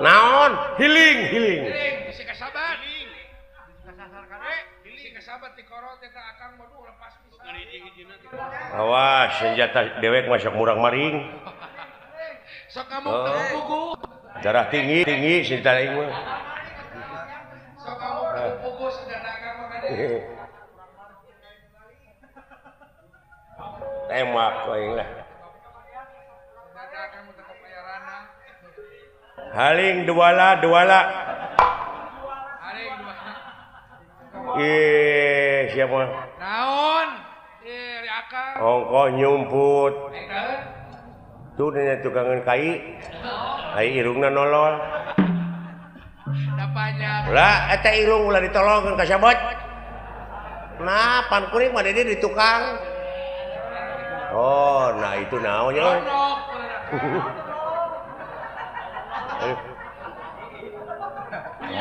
Naon healing healing awas senjata dewek masuk murang maring oh. Darah tinggi tinggi senjata aing mah tembak aing lah. Haling duala duala. Ih, siapa? Naon? Ih, akang. Ongkoh nyumput. Tuh nya tukangan kai. Ai irungna nolol. Lah eta irung ulah ditolongkeun ka sabot. Nah, pan kuring mah di tukang. Oh, nah itu naonnya.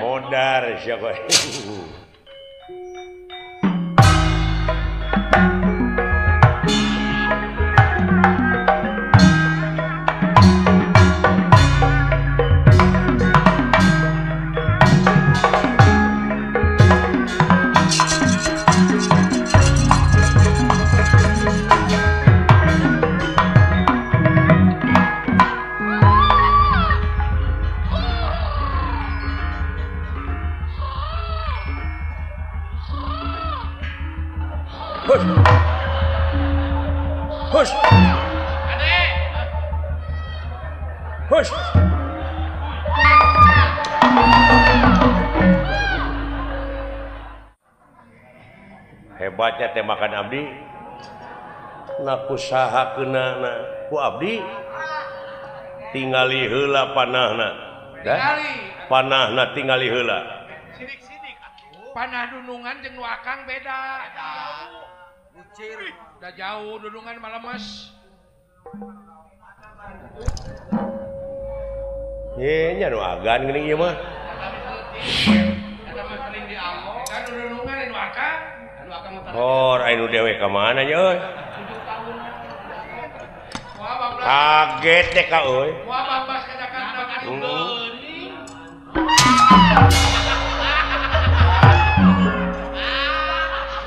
Modar siapa? Hush. Hebatnya teh makan abdi. Na kusaha keunana ku abdi. Tingali heula panahna. Panahna tingali heula. Sidik-sidik atuh. Panah dunungan jeung nu akang beda. Bucir. Da jauh dunungan mah lemes. Ye nya nu agan geuning ieu mah. Eta mah sering diamok. Kan dunungan nu akang. Hor anu dewe ka mana nya euy? Kaget deh ka euy. Moal babas ka Jakarta ka geuning.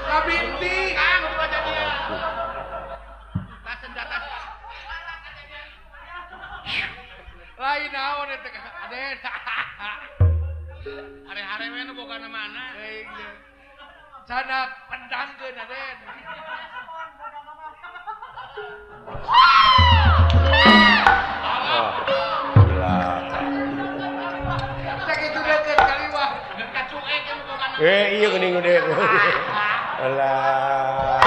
Kabinti kang kejadian. Tas senjata. Lain naon eta Aden. Are-are we nu boga mana? Sana pendangkeun Aden. Sakitu deukeut kaliwah, ka cuek nu boga. Eh iya geuning gede. Alah.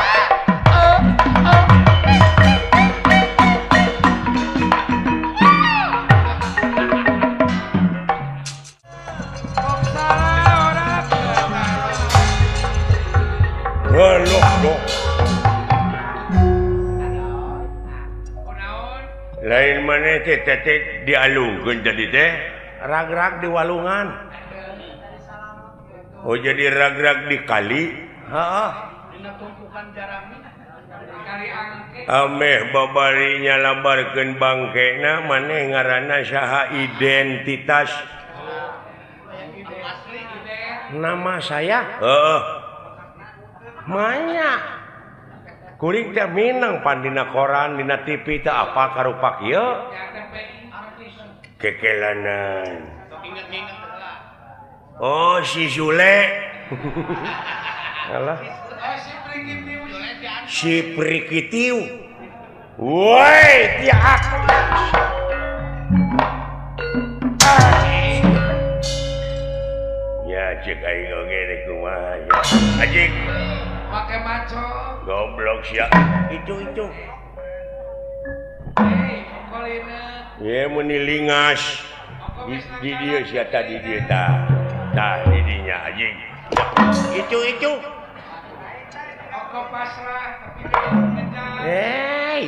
Lain mana teh teh dialungkeun tadi teh rag-rag di walungan. Oh jadi rag-rag di kali. Heeh. Dina tumpukan jarami kali angke. Ameh babari nyalabarkeun bangkena maneh ngaranna saha identitas. Nama saya? Heeh. Manya. Kuring teh minang pan dina koran dina TV teh apa karupak ieu kekelanan. Oh si Sule. Alah. Si Prikitiu. Woi tiak. Ya cek aing oge rek kumaha ya. Anjing. Pakai maco. Goblok sia. Itu. Hei, kokolina. Ye meni lingas. Di dieu sia tadi dieu tah. Tah di dinya anjing. Itu. Oko pasrah tapi ngejar. Hei.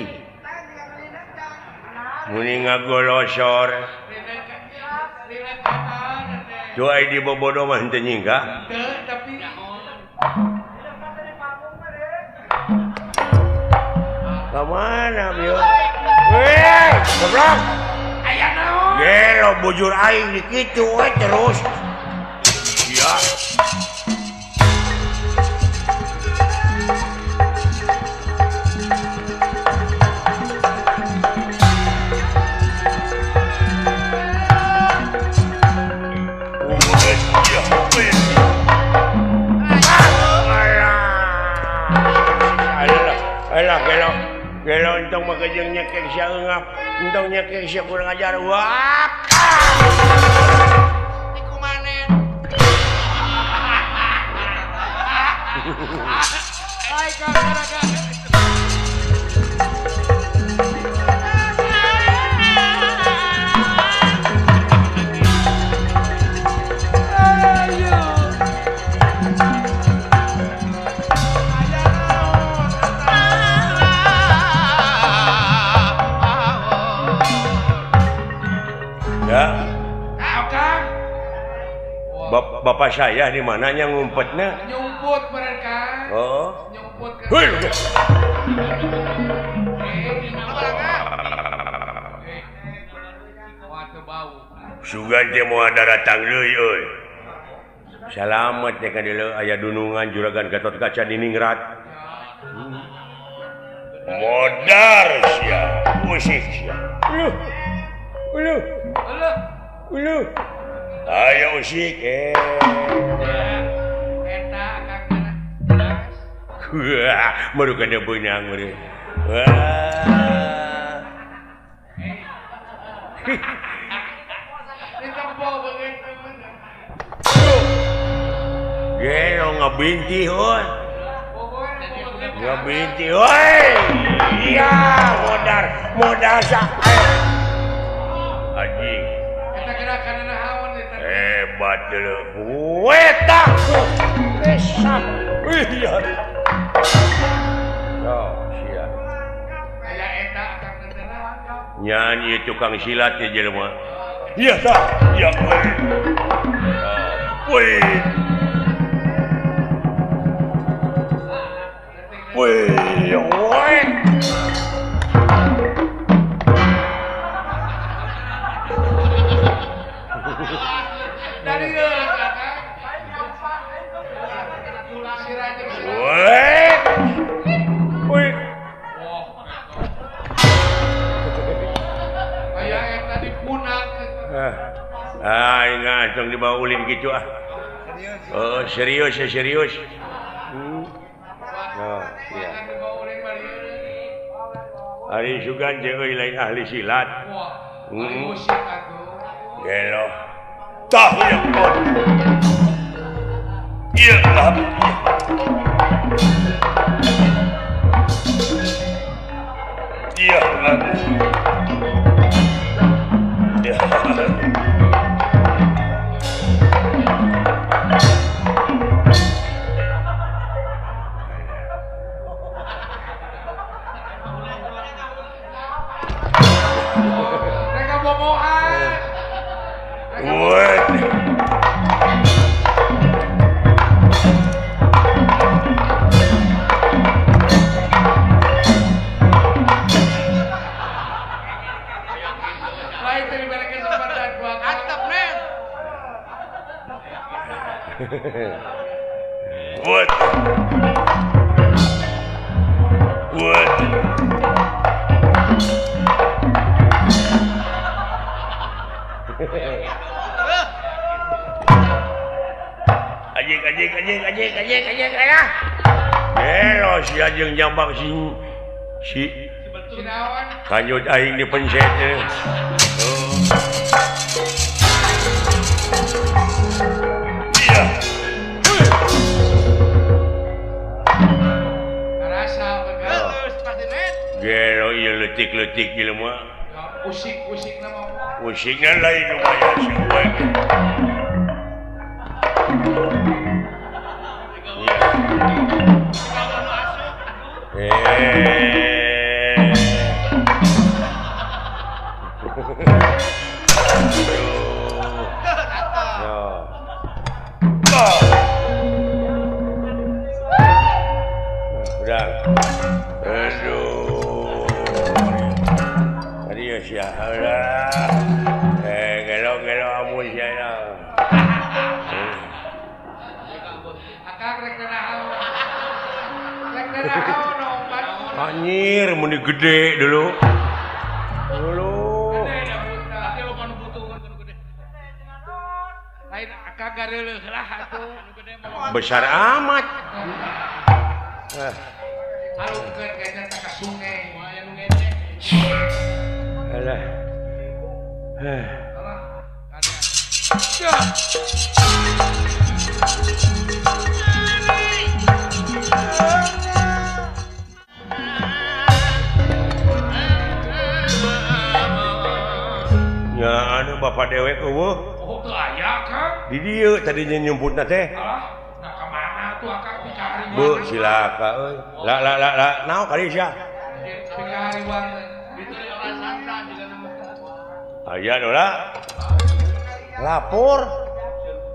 Muni ngagolosor. Tuh ai di bobodo mah henteu nyingkah. Teu tapi Kemana bio? Weh, goblok. Aya naon? Gelo bujur aing di kitu we terus. Iya. Alah, gelo. Gelo entong makejeng nyekek sia eungap, entong nyekek sia kurang ajar. Wah. Dikumanen. Ai ka gara-gara. Ya. Bapak saya di mananya ngumpetnya? Nyumput mereka. Oh. Nyumput ke. Sugan teh moal daratang deui euy. Salamet teh ka dieu aya dunungan juragan Gatot Kaca diningrat. Modar sia, usik sia. Uluh. Uluh. Uluh. Uluh. Ayo usik eh. Eta akang jelas. Wah, baru kada beunang meureun. Wah. Gelo ngabinti heuh. Ngabinti heuy. Iya, modar, modar sa. Anjing. Eta gerakanna naon eta? Hebat dulu. Eta. Resap. Iya. Oh, sia. Aya eta akang teh. Nyanyi tukang silat ya jelema. Iya tah. Iya. Wih. Wih, wih. Dari wih. Wih. Aya eta dipunak. Ah, ingat tong dibawa ulin gitu ah. Oh, serius ya serius. Oh, iya. Ari sugan jeung euy lain ahli silat. Wah, musik atuh. Gelo. Tah ya kon. Iya, lah. Iya, lah. Iya. What? What? Anjing anjing anjing anjing anjing anjing ayah. Gelo si anjing jambak si si kanyut aing dipencet. Oh. Iya. Gelo ieu leutik-leutik jelema. Usik-usikna mah. Usikna lain lumayan sih we. Udah. Aduh. Tadi ya siapa? Gelo-gelo amun sia. Akang rek naon? Rek naon obat? Anjir, mun gede dulu. Dulu. Lain akang gareuleuh lah atuh. Besar amat. Alungkeun kayaknya ka sungai. Alah. Ya anu bapak dewek eueuh. Oh, teu aya, Kang. Di dieu tadi nyumputna teh. Alah, nah ka mana tuh akang pikahariwang? Bu, silaka euy. La la la la, naon kali sia? Pikahariwang. Aya dola. Lapor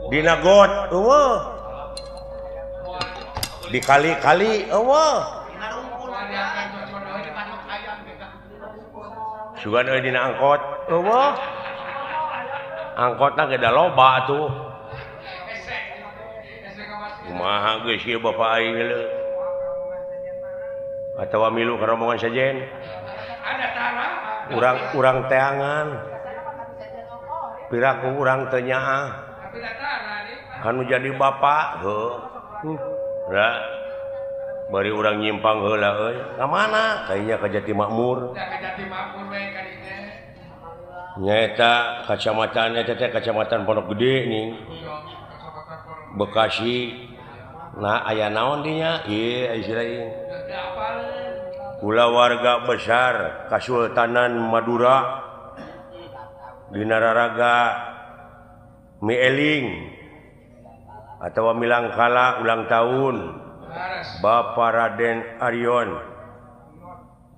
dina got eueuh. Dikali-kali eueuh. Sugan euy dina angkot eueuh. Angkotna ge da loba atuh. Kumaha geus ieu bapa aing leuh. Atawa milu ka rombongan sejen. Urang-urang teangan. Piraku urang teu nyaah. Anu jadi bapak heuh. Ra bari urang nyimpang heula euy. Ka mana? Kayaknya ka Jati Makmur. Ka Jati Makmur we ka dinya. Nyaeta kacamatan eta teh kacamatan Pondok Gede nih. Bekasi. Nah aya naon dinya? Ieu istilah kulawarga besar Kasultanan Madura dina raraga mieling atawa milangkala ulang tahun Bapak Raden Arion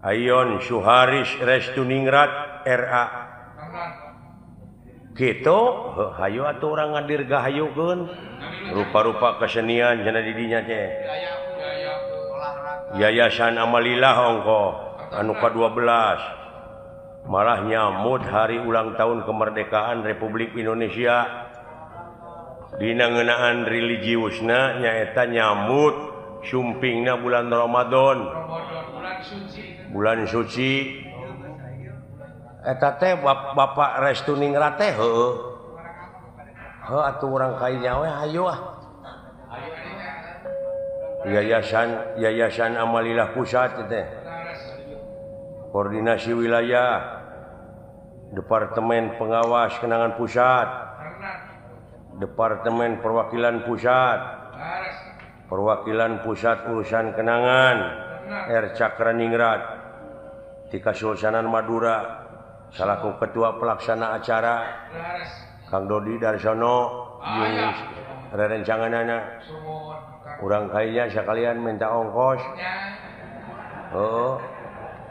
Ayon Suharis Restuningrat RA gitu hayu atuh urang ngadirgahayukeun rupa-rupa kesenian cenah di dinya teh Yayasan Amalilah ongko anu ka-12 malah nyamut hari ulang tahun kemerdekaan Republik Indonesia dina ngeunaan religiusna nyaeta nyamut sumpingna bulan Ramadan bulan suci eta teh Bapak Restuningrat teh heueuh heuh atuh urang kainya we hayu ah Yayasan Amalilah Pusat teh Koordinasi Wilayah Departemen Pengawas Kenangan Pusat Departemen Perwakilan Pusat Perwakilan Pusat Urusan Kenangan R. Cakraningrat di Kasultanan Madura salaku ketua pelaksana acara Kang Dodi Darsono jeung rerencanganana urang kainya sekalian minta ongkos oh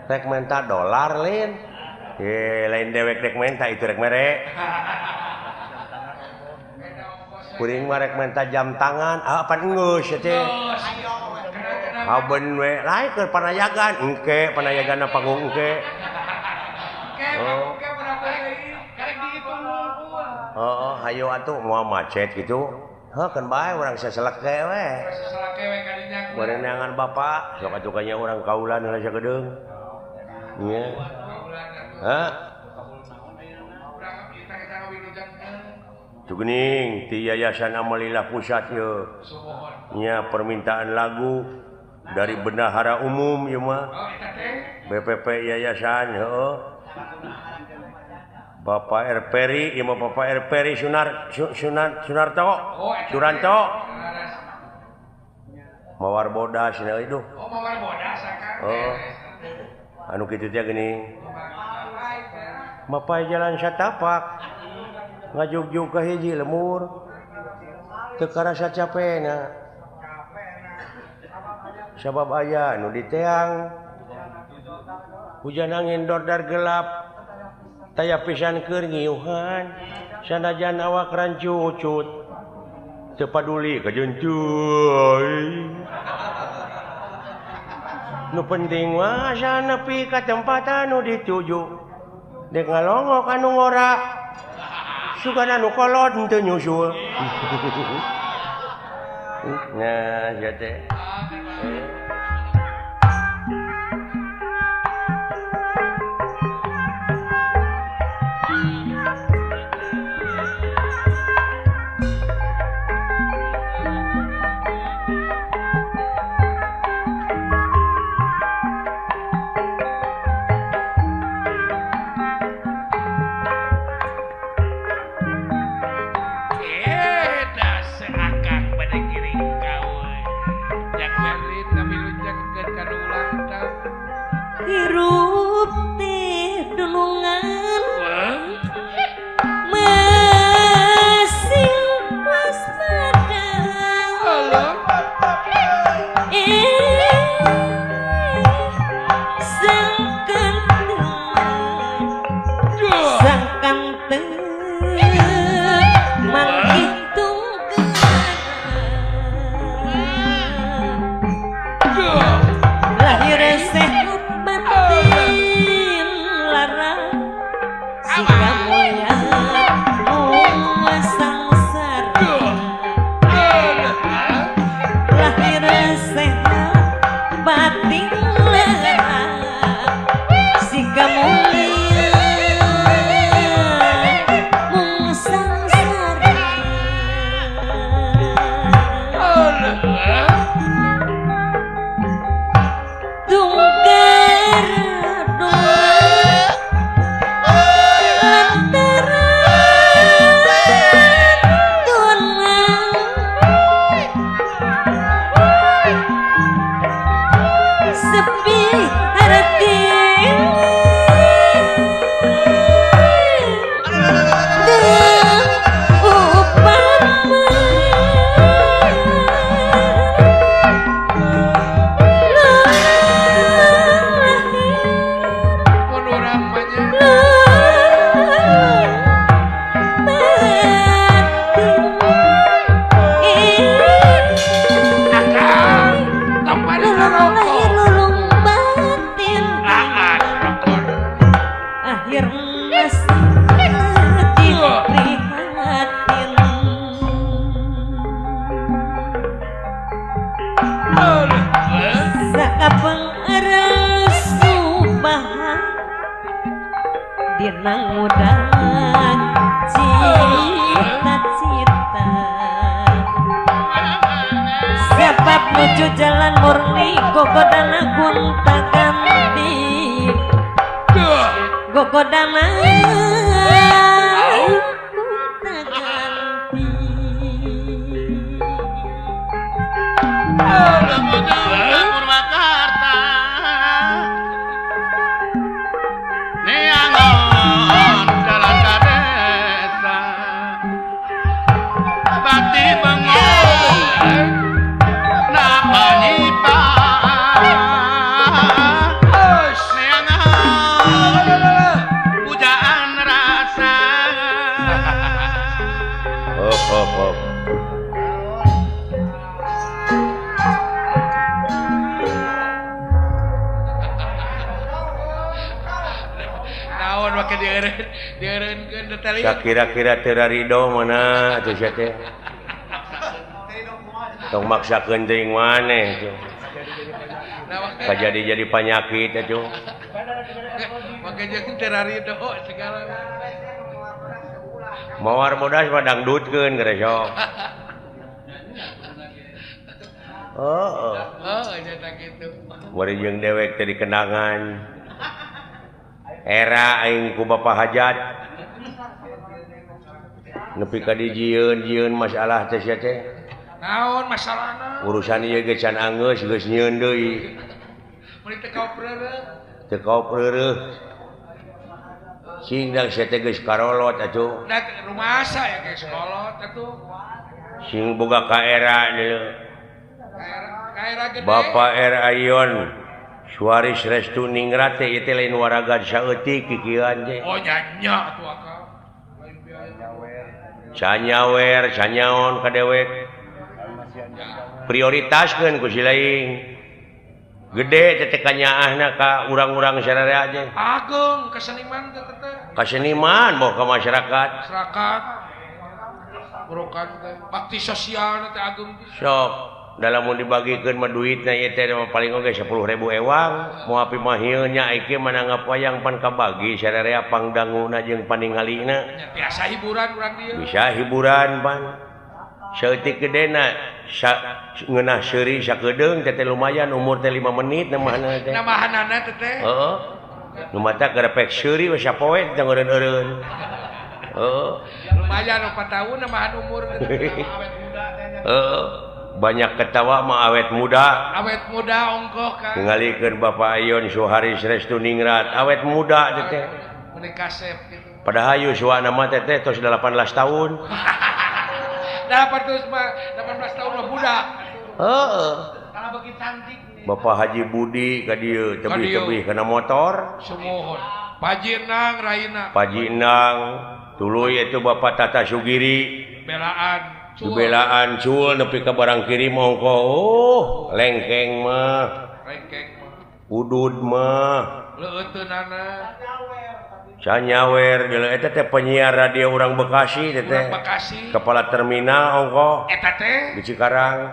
rek minta dolar lain lain dewek rek minta itu rek mere kuring mah rek minta jam tangan apa geus teh haben we lain keur panayagan engke panayaganna panggung engke oh oh hayu atuh moal macet gitu heuh keun bae urang saseleke we barenangan bapak sok atuh kanya urang kaulan heula sagedeung nya hah tuh geuning ti Yayasan Amalilah Pusat ieu nya permintaan lagu dari Bendahara Umum ieu mah BPP Yayasan heuh Bapak R. Peri, ieu mah Bapak R. Peri Sunarto, Suranto. Mawar bodas cenah euy duh. Oh, mawar bodas akang. Oh. Anu kitu teh geuning. Mapai jalan satapak. Ngajugjug ka hiji lemur. Teu karasa capena. Sabab aya nu diteang. Hujan angin dordar gelap. Taya pisan keur ngiuhan sanajan awak rancucut teu paduli kajeun cuy nu penting mah asa nepi ka tempat anu dituju dek ngalongok anu ngora sugan anu kolot henteu nyusul nah sia teh. Hirup teh dunungan masing waspada sangkan teu mangkitung lahir sehat batin lara sika mulia mung sangsara lahir sehat batin lara sika mulia mung sangsara. budak cita-cita sebab nuju jalan murni gogodana gonta ganti gogodana gonta ganti. Purwakarta neangon jalan ka desa bati bengong napa nipa neangon pujaan rasa. Hop hop hop. Kira-kira teu rido mana atuh sia teh. Tong maksakeun teuing maneh atuh. Kajadi jadi panyakit atuh. Make jeung teu rido segala. Mawar bodas mah dangdutkeun geura sok. Heeh. Heuh nya kitu. Bari jeung dewek teh dikenangan. Era aing ku Bapak Hajat. Nepi ka dijieun-jieun masalah teh sia teh. Naon masalahna? Urusan ieu ge can anggeus geus nyieun deui. Mun teu kaopreureuh. Teu kaopreureuh. Sing dang sia teh geus karolot atuh. Da rumasa ya geus kolot atuh. Sing boga ka era deui. Ka era gede. Bapak R Ayon Suaris Restu Ningrat teh ieu teh lain waraga saeutik kikieuan teh. Oh nya nya atuh akang. Canyawer, canyaon ka dewek. Prioritaskeun ku si lain. Gede teh teh kanyaahna ka urang-urang sararea teh. Ageung ka seniman teh teh. Ka seniman boh ka masyarakat. Masyarakat. Burukan teh bakti sosial teh ageung pisan. Sok dalam mun dibagikeun mah duitna ieu teh paling oge 10.000 ewang. Moal pimahieun nya ieu mah nanggap wayang pan kabagi sararea pangdanguna jeung paningalina. Biasa hiburan urang dieu. Bisa hiburan pan. Saeutik gedena ngeunah seuri sakedeung teh lumayan umur teh 5 menit namahanana teh. Namahanana teh teh. Heeh. Nu mata garepek seuri we sapoe teh ngeureun-eureun. Heeh. Lumayan 4 tahun namahan umur teh awet muda teh. Heeh. Banyak ketawa mah awet muda. Awet muda ongkoh kan. Ningalikeun Bapak Ayon Suharis Restu Ningrat awet muda teh teh. Mun kasep kitu. Padahal yuswana mah teh teh tos 18 tahun. 18 tahun mah budak. Heeh. Kalau begitu cantik nih. Bapak Haji Budi ka dieu tebih-tebih kana motor. Sumuhun. Paji Nang Raina. Paji Nang tuluy itu Bapak Tata Sugiri. Belaan. Belaan cul nepi ka barang kirim ongkoh. Oh, lengkeng mah. Lengkeng mah. Udud mah. Leuteunana. Canyawer deuleu eta teh penyiar radio urang Bekasi teh teh. Bekasi. Kepala terminal ongkoh. Eta teh di Cikarang.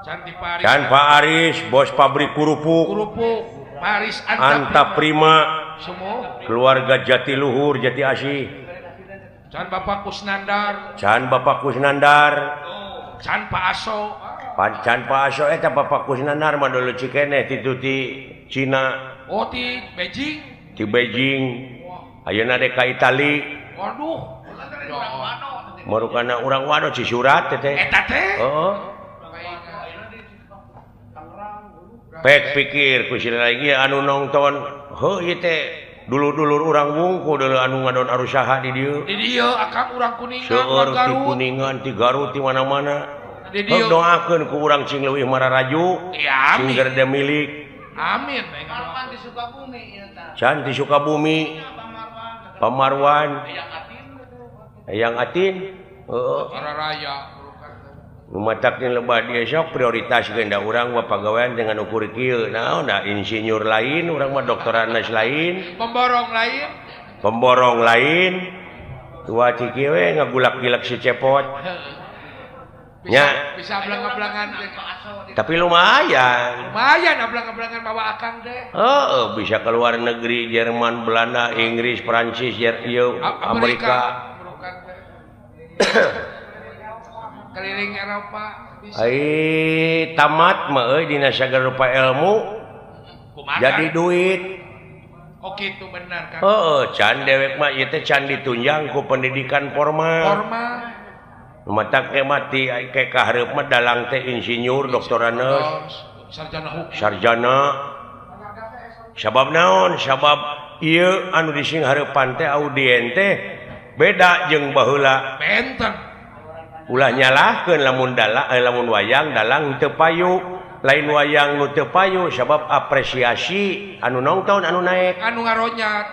Can Pak Aris. Can Pak Aris, bos pabrik kerupuk. Kerupuk. Paris Anta Prima. Semua. Keluarga Jatiluhur, Jati Asih. Can Bapak Kusnandar. Can Bapak Kusnandar. Can Pak Aso. Can Pak Aso eta Bapak Kusnandar mah dulu cikeneh ti ti Cina. Oh ti Beijing. Di Beijing. Ayeuna dek ka Itali. Waduh. Marukana urang wano Cisurat teh teh. Eta teh. Heeh. Pek pikir ku si lagi anu nonton, heuh ieu teh dulur-dulur urang wungku dulu anu ngadon arusaha di dieu. Di dieu akang urang Kuningan, seueur ti Garut. Kuningan, ti Garut, ti mana-mana. Di dieu. Doakeun ku urang cing leuwih mararaju, Ya, cing amin. gerde milik. Amin. Marwan di Sukabumi ieu tah. Can di Sukabumi. Pamarwan. Eyang Atin. Heeh. Raya. Nu matak lebah dia sok prioritas da urang mah pagawean dengan ukur kieu. Naon da insinyur lain, urang mah doktoranes lain, pemborong lain, pemborong lain. Tua ciki we ngagulak-gilak si cepot. Nya bisa ablang-ablangan tapi lumayan. Lumayan ablang-ablangan bawa akang deh. Heeh, bisa ke luar negeri, Jerman, Belanda, Inggris, Prancis, Amerika. Keliling Eropa bisa. Ai tamat mah euy dina sagala rupa ilmu. Kumaha? Jadi duit. Oh gitu benar Kang. Heeh, can dewek mah ieu teh can ditunjang ku pendidikan formal. Formal. Matak ge mati ke kahareup mah dalang teh insinyur, doktoranes, sarjana hukum. Sarjana. Sabab naon? Sabab ieu anu disinghareupan teh audien teh beda jeung baheula. Benten. Ulah nyalahkeun lamun dalang lamun wayang dalang teu payu, lain wayang nu teu payu sabab apresiasi anu nongton anu naek, anu ngaronyat.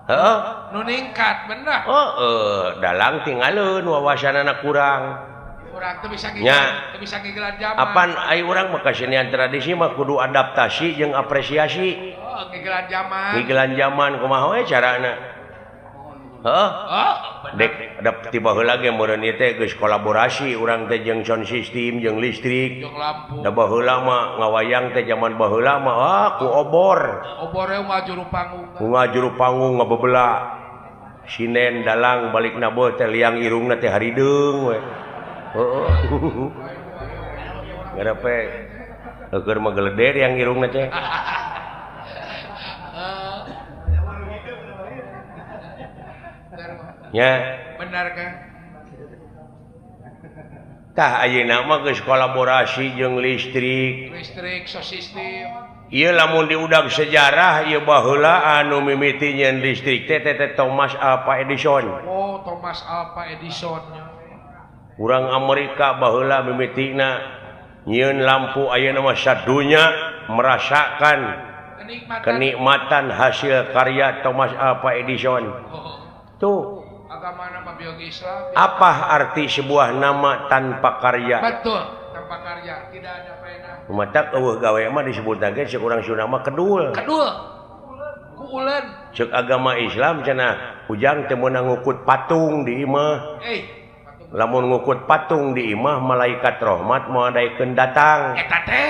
Heeh, nu ningkat bener. Heeh, dalang tinggalin wawasanana kurang. Kurang teu bisa ngigelan, teu bisa ngigelan zaman. Apan ai urang mah kasenian tradisi mah kudu adaptasi jeung apresiasi. Oh, ngigelan zaman. Ngigelan zaman kumaha we carana? Heeh. Dek dap tiba heula ge meureun ieu teh geus kolaborasi urang teh jeung sound system jeung listrik. Jeung lampu. Da baheula mah ngawayang teh zaman baheula mah ah ku obor. Obore ngajuru panggung. Ngajuru panggung ngabebela. Sinen dalang balik naboh teh liang irungna teh harideung we. Heeh. Ngarepe keur mah geleder yang irungna teh. Ya. Benar kan? Tah ayeuna mah geus kolaborasi jeung listrik. Listrik, sound system. Ieu lamun diudag sejarah ieu baheula anu mimiti nyeun listrik teh teh Thomas Alva Edison. Oh, Thomas Alva Edison. Urang Amerika baheula mimitina nyieun lampu ayeuna mah sadunya merasakan kenikmatan hasil karya Thomas Alva Edison. Oh. Tuh. Agama nama biologi Islam. Apa arti sebuah nama tanpa karya? Betul, tanpa karya tidak ada faedah. Matak eueuh gawe mah disebutna ge ceuk urang Sunda mah kedul. Kedul. Ku uleun. Ceuk agama Islam cenah ujang teu meunang ngukut patung di imah. Patung. Lamun ngukut patung di imah malaikat rahmat moal daekeun datang. Eta teh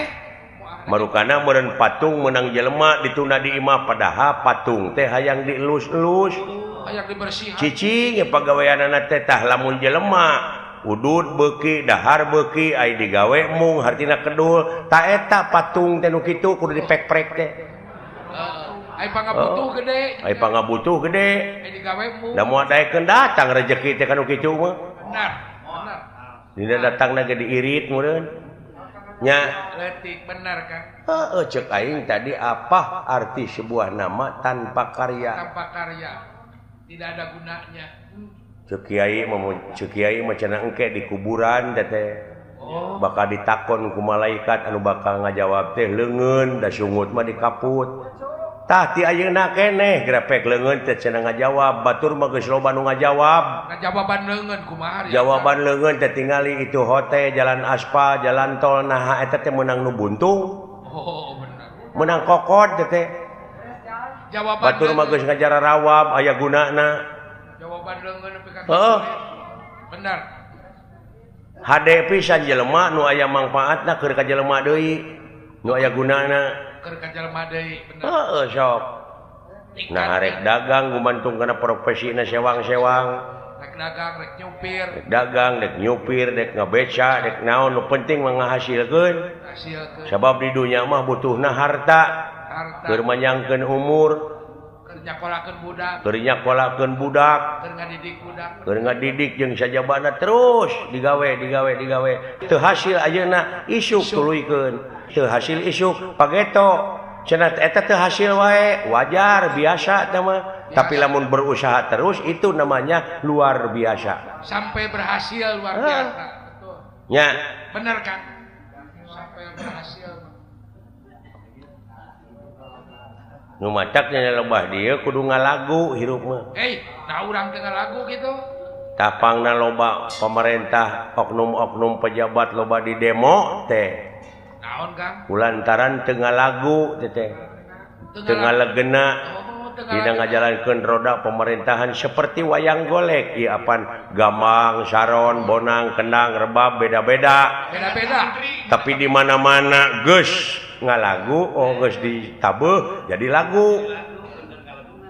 marukana meureun patung meunang jelema ditunda di imah padahal patung teh hayang dielus-elus. Hayang dibersihan. Cicing ya pagaweanana teh tah lamun jelema udud beuki dahar beuki ai digawe mung hartina kedul ta eta patung teh nu kitu kudu dipek-prek teh. Ai pangabutuh gede. Ai pangabutuh gede. Ai digawe mung. Da moal daekeun datang rejeki teh kanu kitu mah. Benar. Benar. Dina datangna ge diirit meureun. Nya leutik benar Kang. Heeh, ceuk aing tadi apa arti sebuah nama tanpa karya? Tanpa karya. Tidak ada gunanya. Ceuk kiai mah cenah engke di kuburan teh teh. Oh. Bakal ditakon ku malaikat anu bakal ngajawab teh leungeun da sungut mah dikaput. Tah ti ayeuna keneh grepek leungeun teh cenah ngajawab, batur mah geus loba nu ngajawab. Ngajawaban leungeun kumaha? Jawaban leungeun teh tingali itu hotel, jalan aspal, jalan tol naha eta teh meunang nu buntung. Oh, bener. Meunang kokod teh teh. Jawaban batur mah geus ngajar rawab aya gunana. Jawaban leungeun nepi ka heeh. Bener. Hade pisan jelema nu aya mangfaatna keur ka jelema deui, nu aya gunana. Keur ka jelema deui, bener. Heeh, sok. Nah, rek dagang gumantung kana profesina sewang-sewang. Rek dagang, rek nyupir. Rek dagang, rek nyupir, rek ngabeca, rek naon nu penting mah ngahasilkeun. Hasilkeun. Sabab di dunya mah butuhna harta. Harta. Keur manyangkeun umur, keur nyakolakeun budak, keur nyakolakeun budak, keur ngadidik budak, keur ngadidik jeung sajabana terus digawe digawe digawe. Teu hasil ayeuna isuk tuluykeun. Teu hasil isuk pageto. Cenah eta teu hasil wae, wajar biasa teh mah. Tapi lamun berusaha terus itu namanya luar biasa. Sampai berhasil luar biasa. Betul. Nya. Bener kan? Sampai berhasil. Nu mataknya lebah dia kudu ngalagu hirup mah. Nah urang teu ngalagu gitu. Tapangna loba pemerintah, oknum-oknum pejabat loba di demo teh. Naon Kang? Kulantaran teu ngalagu teh teh. Teu ngalegena. Oh, Dina ngajalankeun roda pemerintahan seperti wayang golek ieu apan gambang, saron, bonang, kendang, rebab beda-beda. Beda-beda. Tapi di mana-mana geus ngalagu, oh geus ditabeuh jadi lagu.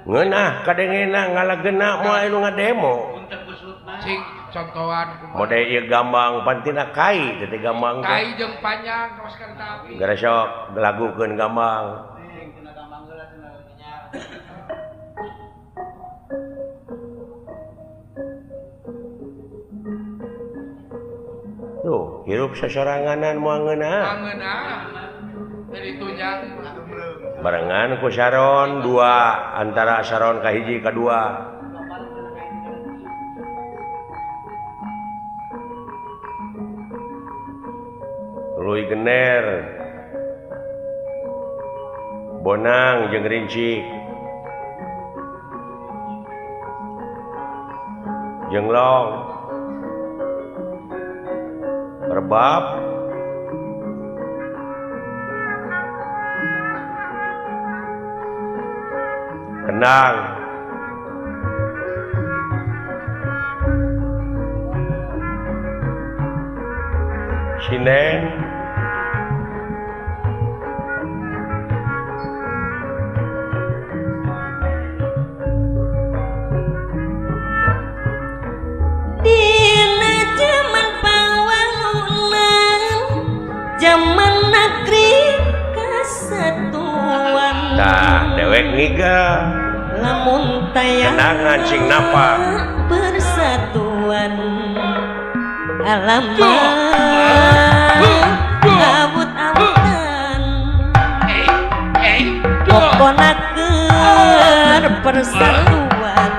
Ngeunah kadengena ngalagena moal anu ngademo. Cing contohan mode ieu gambang pantina kai teh gambang kai jeung panjang kawas kereta api. Gara sok lagukeun gambang. Tuh, hirup sasoranganan moal ngeunah. Ngeunah. Dari tunjang barengan ku saron dua antara saron ka hiji ka dua. Tuluy gener bonang jeung rincik jenglong rebab kendang sinen Dina jaman pawangunan jaman negeri kesatuan. Tah dewek ngiga lamun tayang kenangan sing napak persatuan alamat abut-abutan pokona keur persatuan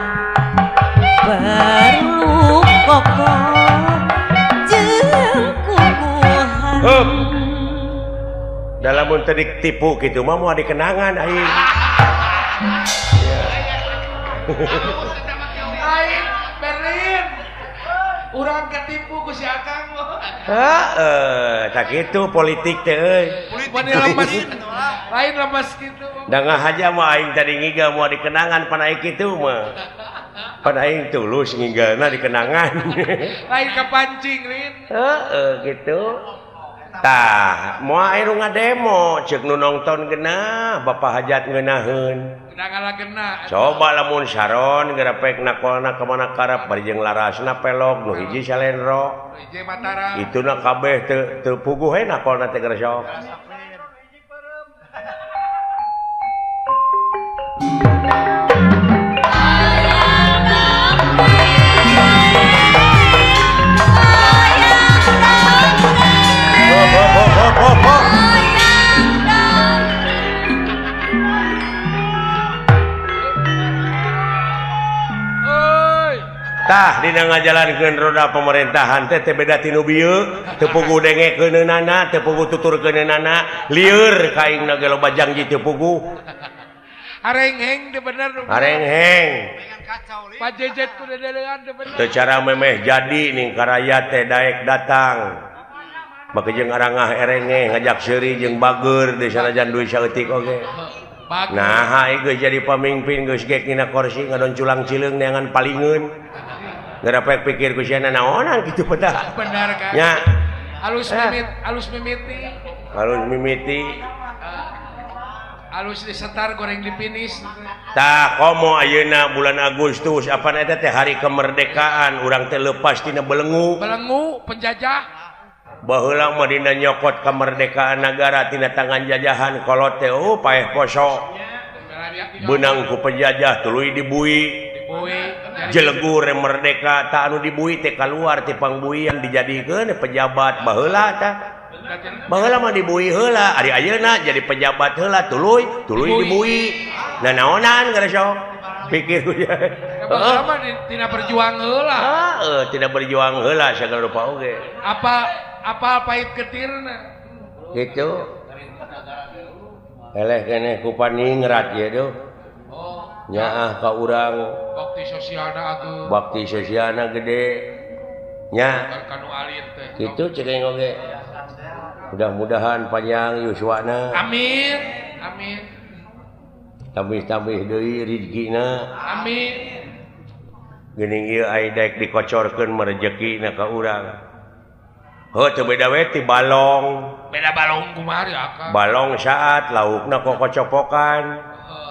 perlu kokoh jeung kukuhan. Dalam mun teu ditipu kitu mah moal dikenangan aing. Aing Berlin. Urang ketipu ku si Akang mah. Heeh, tah kitu politik teh euy. Politik lain lemes kitu. Da ngahaja mah aing tadi ngiga moal dikenangan pan aing kitu mah. Pan aing tulus ngigalna dikenangan. Lain kepancing Rin. Heeh kitu. Tah, moal aya nu ngademo ceuk nu nongton geunah Bapak Hajat ngeunaheun. Coba lamun saron gerepek nakolna ka mana karep bari jeung larasna pelog nu hiji salendro. Ituna kabeh teu teu puguh we nakolna teh geus sok. Tah dina ngajalankeun roda pemerintahan teh teu beda ti nu bieu, teu puguh dengekeunana, teu puguh tuturkeunana, lieur ka aingna ge loba janji teu puguh. Arengheng teu bener. Arengheng. Pajejet ku dedelean teu bener. Teu cara memeh jadi ning karayat teh daek datang. Make jeung arangah erengeh ngajak seuri jeung bager di sanajan duit saeutik oge. Nah, geus jadi pamimpin geus gek dina kursi ngadon culang cileung neangan palingeun. Ngarepek pikir ku sia naonan kitu pedah. Bener kan? Nya. Alus mimit, alus mimiti. Alus mimiti. Alus disetar goreng dipinis. Tah komo ayeuna bulan Agustus apan eta teh hari kemerdekaan urang teh leupas tina belengu. Belengu penjajah. Baheula mah dina nyokot kemerdekaan nagara tina tangan jajahan kolot teh oh paeh poso. Beunang ku penjajah tuluy dibui. Jelegur merdeka tak anu dibui teh kaluar ti pangbuian dijadikeun pejabat baheula tah. Baheula mah dibui heula, ari ayeuna jadi pejabat heula tuluy tuluy dibui. Nah naonan geus sok pikir ku ya. Baheula mah tina berjuang heula. Heeh, tina berjuang heula sagala rupa oge. Apa apa pahit ketirna gitu. Eleh keneh ku paningrat ieu duh. Nyaah ka urang bakti sosialna ageung. Bakti sosialna gede. Nya. Kitu cek aing oge. Mudah-mudahan panjang yuswana. Amin. Amin. Tambih-tambih deui rezekina. Amin. Geuning ieu ai daek dikocorkeun mah rejekina ka urang. Heuh teu beda we ti balong. Beda balong kumaha ya Akang? Balong saat laukna kokocopokan. Heeh.